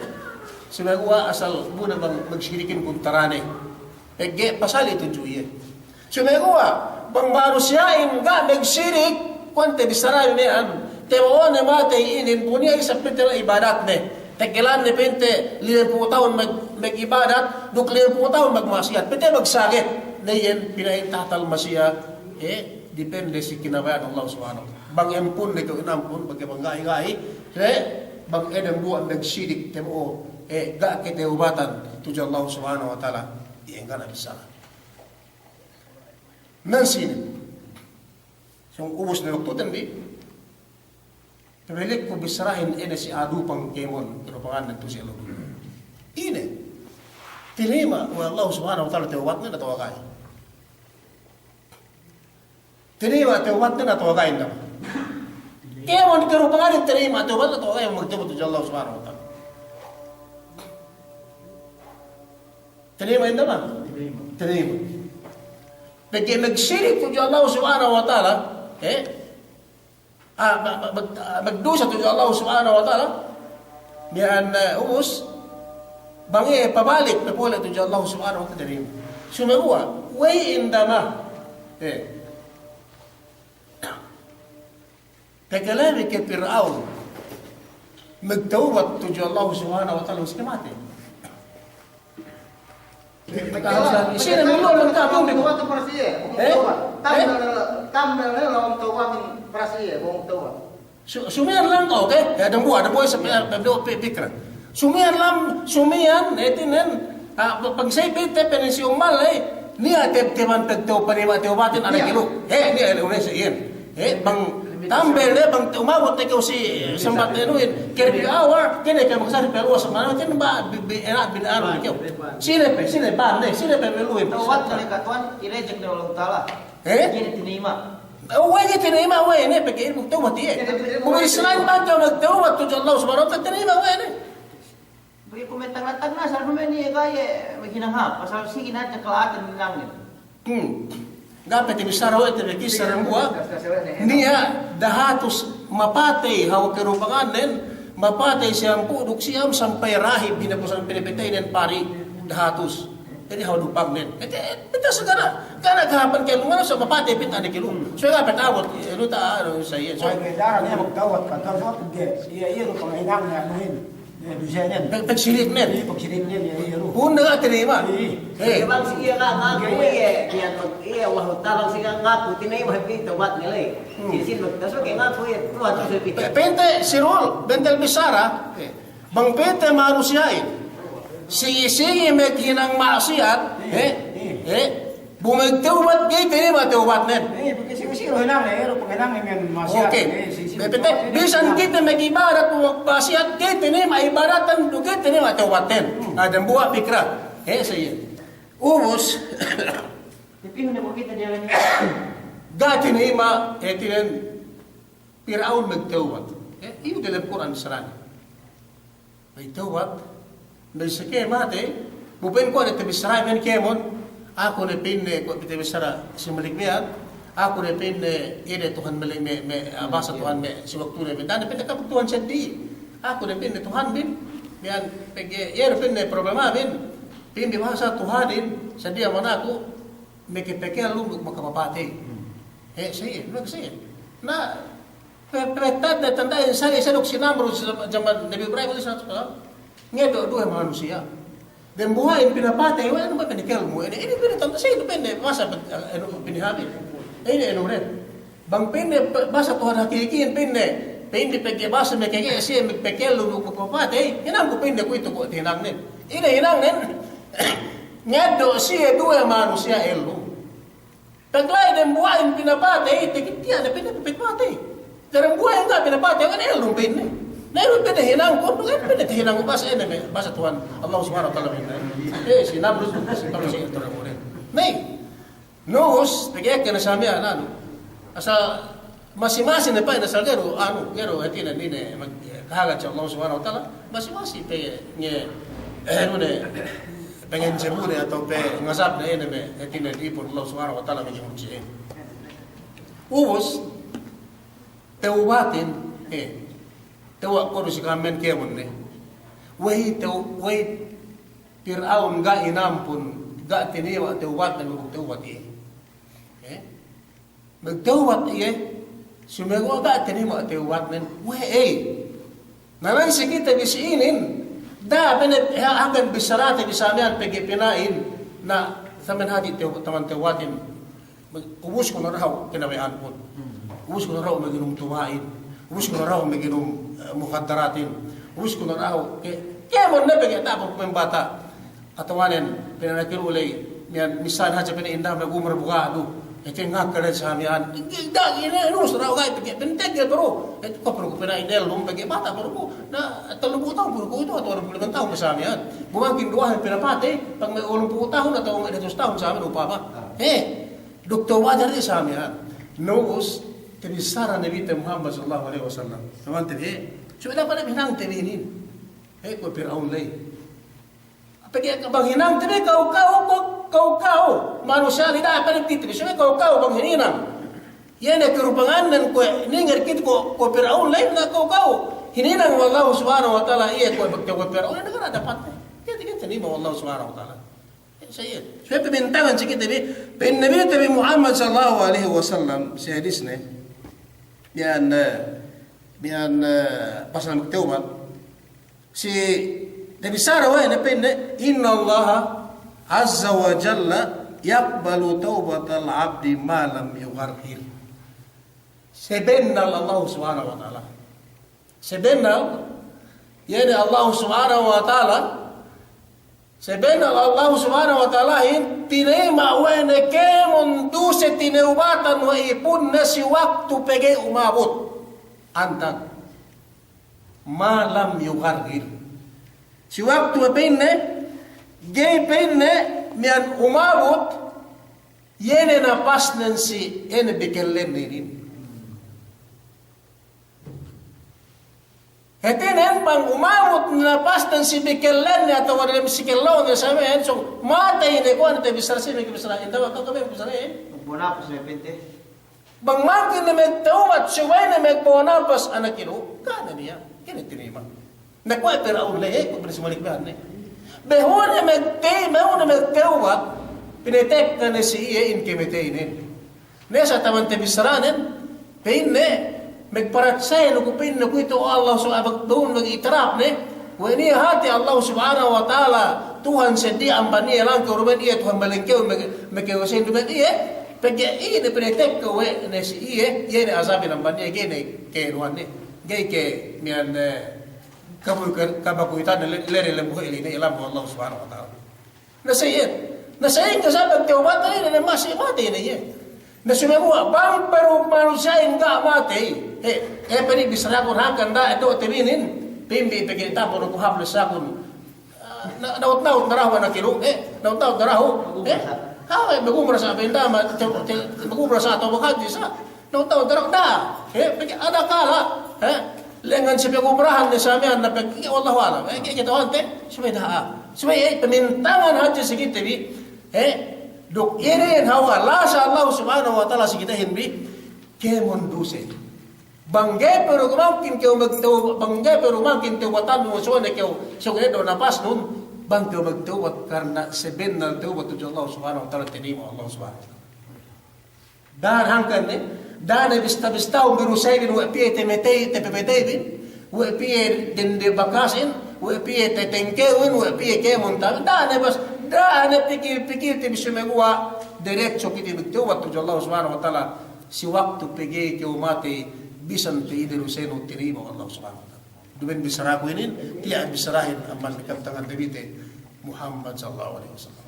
Sumeguwa' asal bu ne bang magsirikin kuntarane. Pegge' pasal itu ju iye. Sumeguwa', bang manusiya'in ga' magsirik, kuwe' te bissara miya'an, tabo'one matey inin, bu niya' isab pinte ibadatne. Tegelanne pinte limempū' tahun mag-, mag'ibadat, duk limempū' tahun magma'asiyat. Pinte magsaget, ne iyan pina'in tahtal mashi'ah, eh, depende si kinabaya'an Allah Subhanahu wa Ta'ala. Bang ampun ne kew inampun, bang ga'i, ga'i, eh, bang dambuwa' magsirik tabo'o, eh, ga' katawbatan tudju Allah Subhanahu wa Ta'ala. Iye ga' niya' bissara. Nan sinin. Sōng ubus ne waktuten bi. Pabalik ku bissarahin ine si Adupang kēmon, karupangan tu si Adupang. Ine. Tinayma' we' Allah Subhanahu wa Ta'ala tawbatnen atawa ga'i? Tinayma' tawbatnen atawa ga'i, inda'? Kēmon karupangan tinayma' tawbatnen atawa ga'i magtawbat tudju Allah Subhanahu wa Ta'ala? Tinayma', inda'? Tinayma'. Pegge' magsirik tudju Allah Subhanahu wa Ta'ala, eh? Ah, ma-, ma-, mag-, ah, magdusa tudju Allah Subhanahu wa Ta'ala, miya'an, eh, ubus, bang iye pabalik, papole' tudju Allah Subhanahu wa Ta'ala, tinayma'. Sumeguwa', we'ey, inda', ma-, eh. Takale bi ke Pir'aun magtawbat tudju Allah Subhanahu wa Ta'ala, ubus ke matey. Sine mulu magtawbat? Eh? Eh? Tambel ne laung tawbatin prasiye, bang tawbat. Su-, sumiyan lang, oke? Ya, dambuwa', dambuwa' sa pe-, pe-, pe-, pikran. Sumiyan lang, sumiyan, hātinen, ah, pe-, pag sa'in pa'inte pa'in si Ummal, eh, niya' teb-, teban pegtaw-, panima' tawbatin anak ilu. He, niya' ilu ne sa iyan. He, bang tambel ne, bang umabut ne kew si sambat ne inuhin. Curfew hour, kene kew magsari pe luwas, manaw tin ba, bi-, bi-, ena' bin anu kew. Sine pe, sine ba, ne, sine pe iluhin. Tawbat ne katuwan, i-reject ne Allahu Ta'ala. He? Iye ne tinayima'. Uwe' ne tinayima', uwe' ne, pegge' iye magtawbat iye. Kuwe' Islam bang kew magtawbat tudju Allah Subhanahu wa Ta'ala, tinayima' uwe' ne. Pegge' kuwe' me' tagna'-tagna' sa' duma'in iye ga'i maghinang hāp, pasal sigi ne hadja kala'atan hinangnen. Hmm. Ga' pe tabissara we' te, me' kissa dambuwa'. Niya' dahatus mapatey hawal karupangannen, mapatey siyampū' duk siyam sampay rahib, hinapusan pinapateynen pari' dahatus. Jadi hawal dupangnen. Ete, ete sagana, ga' ne kahāpan kēmon, manaw sa' mapatey pa'inte anak ilu. So ga' pe ta'abut, anu ta-, anu sa iye. So, ay, beda ne magtawbat ka, tawbat ge. Iye, iye, du panghinang ne, anuhin. Iye, du siye nen. Pag-, pagsiriknen. Iye, pagsiriknen, iye, iye, du. Pun ne ga' tinayima'. Iye. Eh. Iye, bang si iye nga-, ngaku, iye, iye, iye, Allahu Ta'ala si nga-, ngaku, tinayima' hep iye tawbat nila, eh. Hmm. Sine-sine magtawbat, so, ke ngaku, iye, Tuhan, so, iye. Pe-, pa'inte si Rul, bentel bissara, eh. Bang pa'inte manusiya'in, sigi-sigi maghinang ma'asiyat, eh, eh, bu magtawbat ga'i tinayima' tawbatnen. Eh, pegge' sigi-sigi hinang, eh, du panghinang ma'asiyat. Oke. Eh, sigi-sigi. Pa'inte, bisan kite magibadat bu magma'asiyat, ga'i tinayima' ibadatten, du ga'i tinayima' tawbatnen. Hmm. Ah, dambuwa' pikra. Eh, sa iye. Ubus. Ga' tinayima', eh, hātinen, Pir'aun magtawbat. Eh, iyu' dalem Kur'an bissaranen. Magtawbat, na seke matey, bu pa'in kuwe' ne tabissara miya'an kēmon, aku ne pa'inne kuwe' tabissara si Malik miya'an, aku ne pa'inne, iye ne Tuhan Malik me', me', ah, bahasa Tuhan me', si waktu ne me', da'a ne pa'inne kapag Tuhan seddi, aku ne pa'inne Tuhanbin, miya'an pegge', iye ne pa'inne problemamin, pa'in bi bahasa Tuhanin, seddi amban aku, meke-, pekellum duk makapapatey. Hmm. He, siye, meke siye. Na, Pe-, pe-, tanda-, tanda'in sali' sa duk si Namrud si jama-, jaman Nabi Ibrahim alaihi salatu wassalam. Ngeddo' duwe manusiya'. Dambuwa'in pinapatey, we' anu ba pinakellum, ine, ine pinatanda' sa, ine pa'inne, masa pet-, anu, pinahabil. Ine, anu, ren. Bang pa'inne, pe-, bahasa Tuhan hakikihin pa'inne. Pa'inne pegge' bahasa me' kege' siye me' pekellum duk makapapatey. Hinangku pa'inne kuwe'itu kuwe' hinangnen. Ine hinangnen. Ngeddo' siye duwe manusiya' ellum. Pag la'i dambuwa'in pinapatey, takit tiya' ne pa'inne pinapatey. Dambuwa'in ga' pinapatey, kan ellum pa'inne. Na ellum pa'inne hinangkun, kan pa'inne hinangkun bahasa ine me', bahasa Tuhan Allah Subhanahu wa Ta'ala pa'inne. Eh, si Namrud, si Namrud si Tuhan pa'inne. Ney, nus, pegge' kene sa miya'an, anu. Asal masi-masi ne pa'in asal ga'i du, anu, ga'i du hātinen ine, mag-, kahagad si Allah Subhanahu wa Ta'ala, masi-masi pe nge, eh, anu ne, pangenjebune atawa pangazabne ine me', hātinen ipun Allah Subhanahu wa Ta'ala me' jemurji'in. Ubus, tawbatin, eh, tawbat kuwe' du si ka'ammen kēmon ne. We'ey taw-, we'ey Pir'aun ga'i inampun, ga' tinayima' tawbatne, magtawbat iye. Eh? Magtawbat iye, sumeguwa' ga' tinayima' tawbatnen, we'ey. Na nan si kite bi si inin, da'a pa'inne, ha-, hangkan bissarate bi sa miya'an pegge' pina'in, na sa miya'an hadja' taw-, taman tawbatin, mag-, ubus ku na dahu' kinabaya'ankun. Ubus ku na dahu' maginum tuba'in. Ubus ku na dahu' maginum, eh, mukhadaratin. Ubus ku na dahu' ke-, kēmon ne pegge' ta'abut pembata'. Atawanen, pa'in anak ilu ley, miya'an, misan hadja pa'in inda magumra bu ga' du. Ete ngaka ne sa miya'an. Ga', ga', ine, nus, dahu' ga'i, pegge' pa'in tegel pe du. Ete ko' pe du ku pa'in ellum, pegge' bata' pe du ku. Na, tellumpū' tahun pe du ku itu, atawa duwempū' lime tahun pe sa miya'an. Bu mangkin duwahan pinapatey, pag me' walumpū' tahun, atawa me' dahatus tahun sa miya'an, upama. He, duk tawbat hadja sa miya'an. Nus, tabissara Nabite Muhammad sallallahu alaihi wasallam. Taman te bi, he. Subey da'a pe hinang te bi inin. He, kuwe' Pir'aun ley. Pegge' bang hinang te bi kaw-kaw, kaw-kaw. Manusiya' li da'a pe kite bi, subey kaw-kaw bang hininang. Iye ne karupangannen kuwe' ningel kite kuwe', kuwe' Pir'aun ley na kaw-kaw. Hininang we' Allah Subhanahu wa Ta'ala, iye kuwe' bagte kuwe' Pir'aun, iye ne ga' dapat. Kite, kite ne we' Allah Subhanahu wa Ta'ala. Sa iye. Subey pabintangan si kite bi, pa'in Nabite bi Muhammad sallallahu alaihi wasallam, si hadisne. Miya'an, eh, miya'an, eh, pasal magtawbat. Si, tabissara we' ne pa'inne, "Innallaha azza wa jalla yaqbalu tawbatal abdi ma lam yugharghir." Sabennal Allah Subhanahu wa Ta'ala. Sabennal, iye ne Allah Subhanahu wa Ta'ala, sabennal Allah Subhanahu wa Ta'alahin tinayima' we' ne kēmon duse tinewbatan we' ipunne si waktu pegge' umabut. Antag. Ma lam yugharghir. Si waktu pa'inne, ga'i pa'inne miya'an umabut, iye ne napasnen si ine bekellennen inin. Hātinen bang umabut napasnen si bekellenne atawa dem si kellonne samiyan, so matey ne kuwe' ne te bissara si me' bissara, inda wa ka'u me' bissara, eh? Bona apa si me' pente? Bang mangkin ne magtawbat, subey ne magbo'o napas anak ilu, ga' ne niya', ga' ne tinayima'. Na kuwe' Pir'aun ley, eh, kuwe' pinasimalik behan ne. Behu ne magtey-, behu ne magtawbat, pinatekka ne si iye in kamateynen. Ne sa' taman tabissaranen, pa'inne, magparatsaya ne ku pa'inne kuwe'itu Allah subhanahu wa ta'ala, behu ne magi'tirap ne, we' niya' hāti Allah Subhanahu wa Ta'ala, Tuhan seddili amban iye langkew, duma'in iye Tuhan malangkew, me-, maka'usin duma'in iye, pegge' ine pinatekka we' ne si iye, iye ne azabin amban iye, ga'i ne ke nuwan ne, ga'i ke miya'an, eh, kabu-, ka-, kabakuwitan ne le-, lere lembuhe' ili ne ilam Allah Subhanahu wa Ta'ala. Na sa iye, na sa iye, kasabab tawbat ne, na masi matey ne iye. Na sumeguwa' bang pe du manusiya'in ga' matey, he, he, pa'in bissaraku hangkan da, do' te bi inin, pimbi pegge' tapun ku hap ne sakun. Ah, na, naut-naut ne dahu' anak ilu, he, naut-naut ne dahu', he. Hawe, magumra sa' pa'in da, ma, te, te, magumra sa' atawa maghadji sa'. Naut-naut ne dahu', da, he, pegge' ada kala, he, lengan si pagumrahan ne samiyan na pegge', wallahu a'lam, he, ke, kata'uhante, subey da'a. Subey, eh, pamintangan hadja si kite bi, eh, duk inin hawal lasa Allah Subhanahu wa Ta'ala si kitehin bi, kēmon duse. Bang ga'i pe du mangkin kew magtawbat, bang ga'i pe du mangkin tawbatannu, so ne kew, so ne du napasnun, bang kew magtawbat karna' sabennal tawbat tudju Allah Subhanahu wa Ta'ala, tinayima' Allah Subhanahu wa Ta'ala. Da'a ne hangkan ne, da'a ne bista-bistahun bi du sa'ibin we' piye te matey, te pe matey bin, we' piye dende bakasin, we' piye te tengkewin, we' piye kēmon ta'abin, da'a ne bas, da'a ne pikil-pikil te bi sumeguwa' diretso kite magtawbat tudju Allah Subhanahu wa Ta'ala, si waktu pegge' kew matey, bisan pe ine dusenu tinayima' Allah Subhanahu wa Ta'ala. Duma'in bissaraku inin, tiya' bissarahin amban kabtangan Nabite Muhammad sallallahu alaihi wasallam.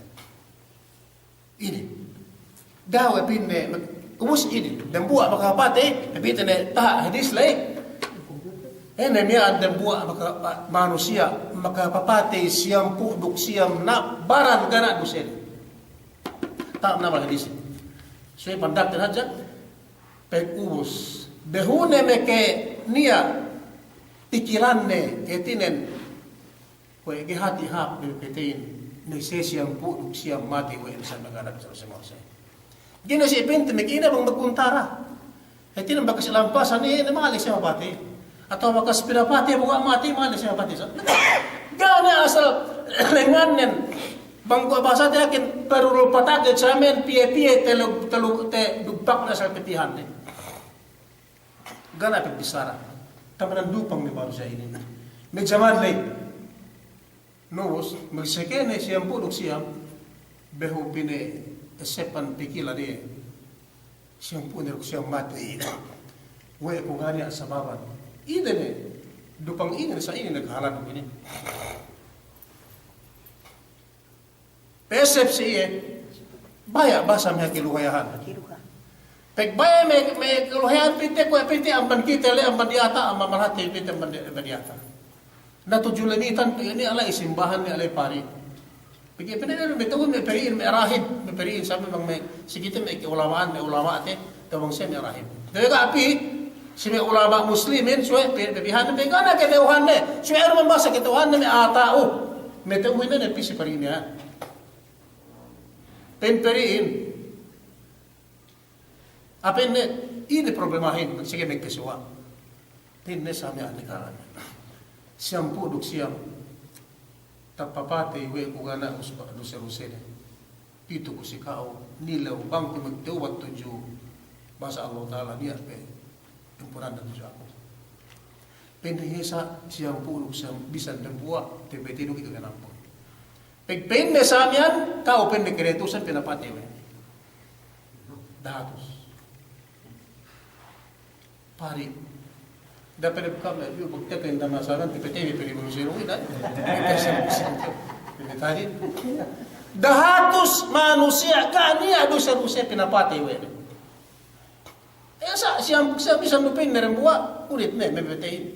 Inin. Da'a we' pa'inne, ubus inin. Dambuwa' makapatey, pa'inte ne taha' hadis ley. Ine miya'an dambuwa' maka-, pa-, manusiya' makapapatey siyampū' duk siyam na baran ga' niya' dusene. Taha' miya'an hadis. Suwe' pandakten hadja, pagubus. Behu ne meke niya' pikilanne, hātinen. Kuwe' ga'i hāti hāp me' pateyin, me' siye siyampū' duk siyam matey we' ne sa' magana' sa' masa. Ga'i ne siye pa'inte me' ine bang magkuntara. Hātinen bakas lampasan iye ne ma'ale siye mapatey. Atawa bakas pinapatey bu ga' matey ma'ale siye mapatey sa'. Ga' ne asal lengannen. Bang kuwe' bahasate akin perlu patake samen piye-piye te lu-, te lu-, te dubak ne asal pipihanne. Ga' ne pe bissara. Tamanan dupang me' manusiya' inin. Me' jaman ley. Nubus, magseke ne siyampū' duk siyam, behu pine esepan pikilan iye. Siyampū' ne duk siyam matey. We' ku ga' niya' sababan. Ine ne, dupang ine ne sa' ine ne kahalan duk inin. Pesep si iye, baya' basa me' kaluhayahan. Pag baya' me', me' kaluhayahan pinte kuwe' pinte amban kite le, amban diyata', amban malhati pinte amban di-, amban diyata'. Na tudju lamitan pe inin alay simbahan ne alay pari. Pegge' pa'inne me' tu'u me' parihin me' rahib, me' parihin sa' me' bang me' si kite me' ka'ulama'an, me' ulama'te, Tawang siye me' rahib. Dega' pī, si me' ulama' muslimin, suwe' pī, pī, pī, pī, pī, kata'uhanne, suwe' anu mambasa kata'uhanne me' a'a ta'u. Me' ta'uhin ne pī si parihin iyan. Pa'in parihin. Apa'inne, ine problemahin, sige me' kasuwa'. Pa'inne sa' me' ane kalan. Siyampū' duk siyam. Tapapatey we' ku ga' niya' duse-dusene. Pitu ku si ka'u, nilew bang ku magtawbat tudju bahasa Allah Ta'ala niya' pe ampunanne tudju aku. Pa'inne iye sa' siyampū' duk siyam bisan dambuwa', tapatey duk itu kanampun. Pag pa'inne sa' miya'an, ka'u pa'inne karatusan pinapatey we' ne. Dahatus. Pari. Dapat dep kami, yu, bukti ke inda masalah, tipe-tipe peri bulu siru, ida. Kasi bulu siru. Peri tadi. Dahatus manusiya' ga' niya' dusa-dusa pinapatey we' ne. Eh, sa', siyam, siyam bisan du pinne dembuwa', ulit ne, mapatey.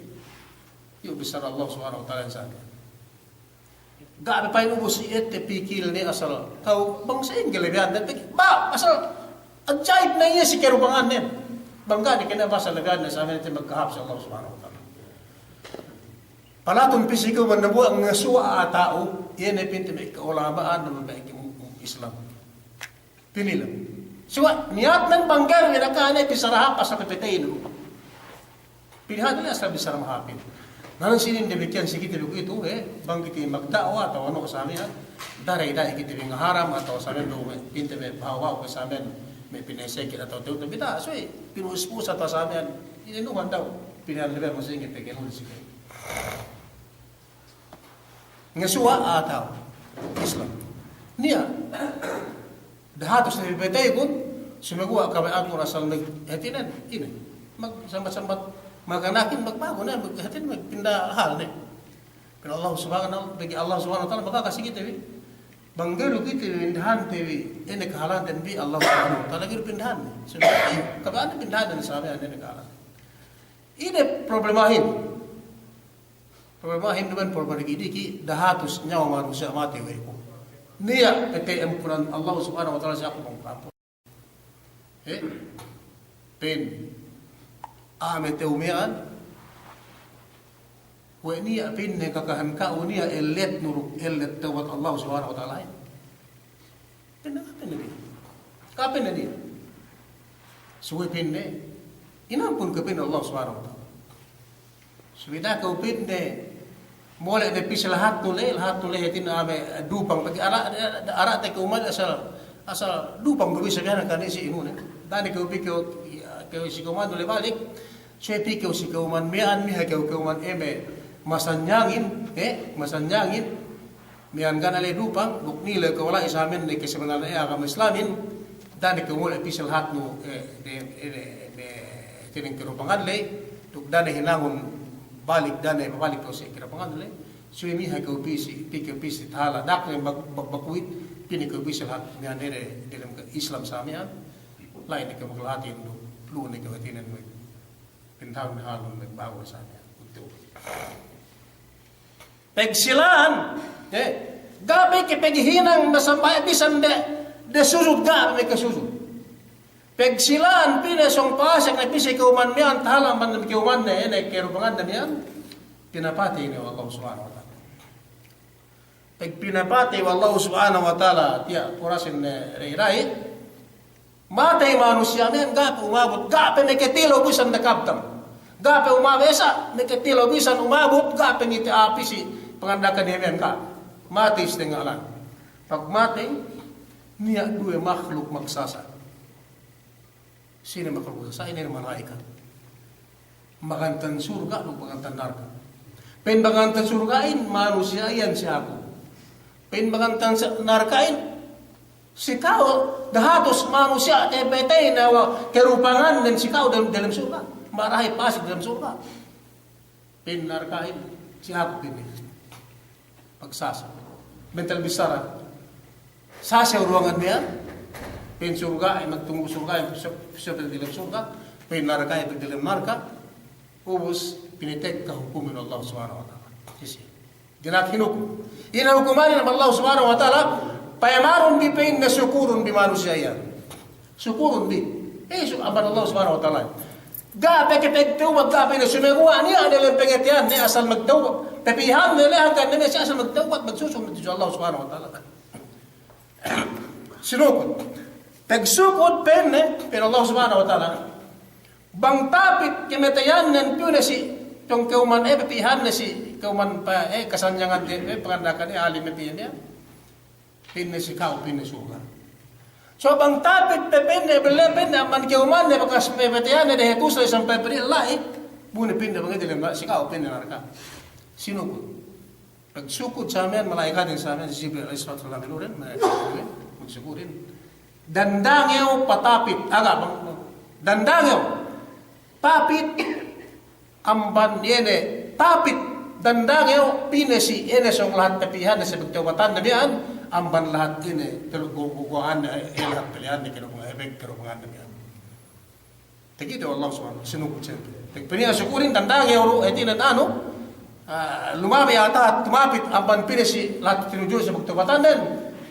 Yu, bissara Allah Subhanahu wa Ta'ala sa'an. Ga' pe pa'in ubus iye te pikilne asal. Ka'u bang sa'ingge lebihan ne, pik-, ba, asal ajaib ne iye si karupangannen. Bang ga' ne kene' pasal lebihan ne sa' mene te magkahāp si Allah Subhanahu wa Ta'ala. Palatun pī si ka'u man dembuwa' ngasuwa' a'a ta'u, iye ne pinte me' ka'ulama'an, me' Islam. Pinilan. Suwa', niyatnen bang ga'i du inakahan ne, bissara hāp asal pepetey du. Pinihan ne asal bissara mahāpin. Nanan sinin damikiyan si kite bi kuwe'itu, eh, bang kite magda'wa atawa anu sa' miya'an, da'a da'i kite bi ngaharam atawa sa' miya'an du me' pinte me' bahaw-bahaw ke sa' miya'an me' pinasekit atawa tew-tew bid'a, suwe' pinuspus atawa sa' miya'an, inuhan daw, pinihan lebe' masingit pegge' nuli si kite. Ngasuwa' atawa Islam. Niya'. Dahatus ne pepetey kun, sumeguwa' kabaya'an kun asal mag-, hātinen, ine. Magsambat-sambat, maganakin, magbago ne, mag-, hātinen, magpinda hal ne. Pa'in Allah Subhanahu, pegge' Allah Subhanahu wa Ta'ala, maka kasi kite bi. Bang ga'i du kite bi pindahan te bi, ine kahalanten bi Allah Subhanahu wa Ta'ala, ga'i du pindahan ne. Sumeguwa', eh, kabaya'an pindahan ne sa' miya'an ine kahalanten. Ine problemahin. Problemahin duma'in problema diki'-diki', dahatus niyawa manusiya' matey we' ku. Niya' pete ampunan Allah Subhanahu wa Ta'ala si aku bang ampun. Eh? Pa'in, a'a me' tew miya'an, we' niya' pa'inne kakahan ka'u niya' ellet nuruk, ellet tawbat Allah Subhanahu wa Ta'ala. Pa'inne, pa'inne niya'. Ka pa'inne niya'. Suwe' pa'inne, inampun ke pa'inne Allah Subhanahu wa Ta'ala. Subey da'a kew pa'inne, mole' ne pī si lahatnu le, lahatnu le hātinen a'a me' dupang, pegge' ara', ara' te kew man asal, asal dupang du bi sabihan kan isi inune. Da'a ne kew pī kew, kew si kew man le balik, suwe' pī kew si kew man miya'an, miha kew kew man eme, masanyangin, eh, masanyangin, miya'an ga' ne le dupang, duk nile kew la'i sa' miya'an ne ke sebenarne agama Islamin, da'a ne kew mole' pī si lahatnu, eh, de, de, de, hātinen karupangan le, duk da'a ne hinangun balik, da'a ne babalik kew si karupangan le, suwe' miha kew pī si, pī kew pī si tahala', da'a ne bak-, bak-, bakuwit, pī ne kew pī si lahat, miya'an de, de, delem Islam sa' miya'an, la'i ne kew maglahatin duk, lu'u ne kew hātinen me'. Pintang ne halun me' bago sa' miya'an. Utu. Pegsilahan, eh, ga' pe ke peghinang masambahayang bisan de, de sujud ga' pe ke sujud. Pegsilahan pa'inne sōng pasek ne pī si ka'uman miya'an, tahala' man ka'uman ne, ine karupanganne miya'an, pinapatey ne we' Allah Subhanahu wa Ta'ala. Pegpinapatey we' Allah Subhanahu wa Ta'ala, tiya' purasin ne rai-rai, matey manusiya' miya'an ga' pe umabut, ga' pe meketilew bisan nakabtang. Ga' pe umabut, esa' meketilew bisan umabut, ga' pe ngite a'a pī si panganda'akan iye miya'an ga'. Matey si tengnga' langit. Pagmatey, niya' duwe mahluk magsasa'. Sine mahluk magsasa'? Ine, mala'ikat. Magantan surga' duk magantan narka'. Pa'in magantan surga'in, manusiya' iyan si aku. Pa'in magantan sa-, narka'in, si ka'u, dahatus manusiya' te petey ne we' karupangannen si ka'u dem-, delem surga'. Marahi pasek delem surga'. Pa'in narka'in, si aku pa'inne. Pagsasa'. Bentel bissara. Sasa' uruwangan miya'an. Pa'in surga'in, magtunggu surga'in, pī si, pī si delem surga'. Pa'in narka'in, pī si delem narka'. Ubus, pinatekka hukumin Allah Subhanahu wa Ta'ala. Sisi. Dina'ak hinukum. Ine hukumanin amban Allah Subhanahu wa Ta'ala, payamanun bi pa'inne, sukurun bi manusiya' iyan. Sukurun bi. Eh, su-, amban Allah Subhanahu wa Ta'ala. Ga' pe ke pegtawbat, ga' pe ne sumeguwa' niya' delem pangateyanne asal magtawbat. Papihanne le hangkan ne si asal magtawbat, magsukud tudju Allah Subhanahu wa Ta'ala. Sinukud. Pagsukud pa'inne, pa'in Allah Subhanahu wa Ta'ala. Bang tapit kamateyannen piyu ne si, tong ka'uman, eh, papihanne si, ka'uman pa, eh, kasanyangan de, eh, panganda'akan, eh, alim, eh, piyu ne. Pa'inne si ka'u, pa'inne surga'. So bang tapit pe pa'inne, belle pa'inne, amban ka'umanne, bakas pe, pamateyanne, dehe tusle sampay pa'inne la'i, bu ne pa'inne bang delem, si ka'u, pa'inne narka'. Sinukud. Pagsukud sa' miya'an, mala'ikatin sa' miya'an, si Jibril alayhis salatu wassalam, inurin, mala'ikatin, magsukudin. Dandangew patapit, aga', bang, dandangew. Tapit amban iye ne, tapit dandangew pī ne si iye ne sōng lahat tapihanne si pagtewbatanne miya'an, amban lahat iye ne tellu gu-, gu-, guwa'anne, iye lahat pilihanne, kinu-, kinu-, kinu-, miya'an. Takite we' Allah Subhanahu, sinubu siyempre. Pag pī ne iye sukulin dandangew du, hātinen anu, ah, lumabey atahat, tumapit amban pī ne si lahat tinudju si pagtewbatannen.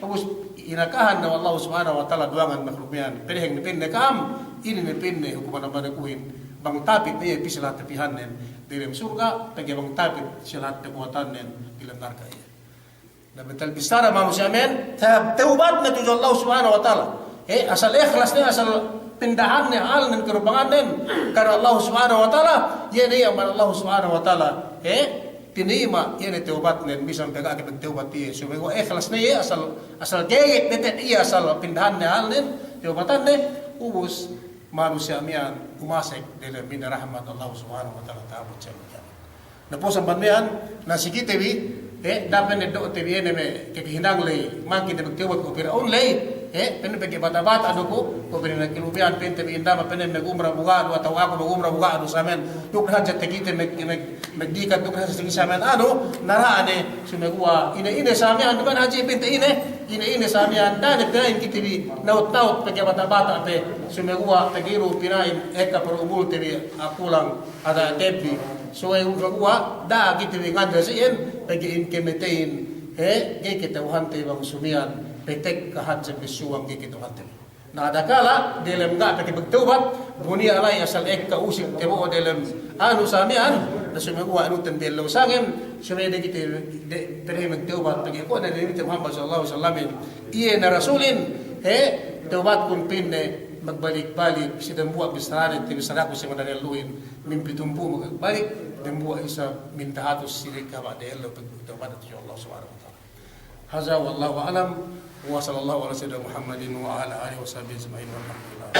Ubus inakahan ne we' Allah Subhanahu wa Ta'ala duwangan mahluk miya'an. Pedeheng ne pa'inne ka'am, inin ne pa'inne hukuman amban akuhin. Bang tapit ne iye pī si lahat tapihannen diyalem surga', pegge' bang tapit si lahat perbuwatannen diyalem narka' iye. Na bentel bissara manusiya' miya'an, te-, tewbat ne tudju Allah Subhanahu wa Ta'ala. Eh, asal ikhlas ne, asal pindahan ne hālnen, karubangannen karna Allah Subhanahu wa Ta'ala, iye ne iye amban Allah Subhanahu wa Ta'ala. Eh, tinayima' iye ne tewbatnen, bisan pe ga' ke pagtewbat iye. Subey guwa' ikhlas ne iye, asal, asal gegek ne te'ed iye, asal pindahan ne hālnen, tewbatanne, ubus manusiya' miya'an umasek diyalem ine rahmat Allah Subhanahu wa Ta'ala ta'abut siye miya'an. Na puwas amban miya'an, na si kite bi, eh, da'a pa'inne do'te bi ine me' kakahinang ley, mangkin ne magtewbat kuwe' Pir'aun ley, eh, pa'inne pegge' bata'-bata' du ku, kuwe' Pir'aun, na kilubihan pa'inte bi, inda' ma pa'inne magumra bu ga' du, atawa aku magumra bu ga' du, sa miya'an, duk hadja takite mag-, mag-, magdikat, duk hadja takite sa miya'an, anu, nara'a ne, sumeguwa', ine-ine sa miya'an, duma'in hadja pa'inte ine, ine-ine sa miya'an, da'a ne pina'in kite bi, naut-naut pegge' bata'-bata' pe, sumeguwa' pegge' ilu pina'in, ekka parumulte bi, akulang, Ada tebbi, suwe' uga guwa', da'a kite bi ngandel si'in, pegge' in kamateyin, he, ga'i kata'uhante bang sumiyan, petek ka hadja bessuwang ga'i kata'uhante. Na adakala, delem ga' pe ke magtawbat, bu niya' la'i asal ekka usik tabo'o delem, anu samiyan, na sumeguwa' anu ten bi ellew sangem, sumeguwa' de kite, de, pegge' magtawbat, pegge' kuwe' ne Nabi Muhammad sallallahu alaihi wasallam, iye ne Rasulin, he, tawbatkun pa'inne, magbalik-balik, si dambuwa' bissaranen, tabissaraku si madaneluhin, Min pitumpū' magbalik, dambuwa' isab min dahatus si diyalem kaba' de ellew pagtawbat tudju Allah Subhanahu wa Ta'ala. Hadha wallahu a'lam, wa sallallahu ala sayyidina Muhammadin wa ala alihi wa sahbihi ajma'in, walhamdulillah.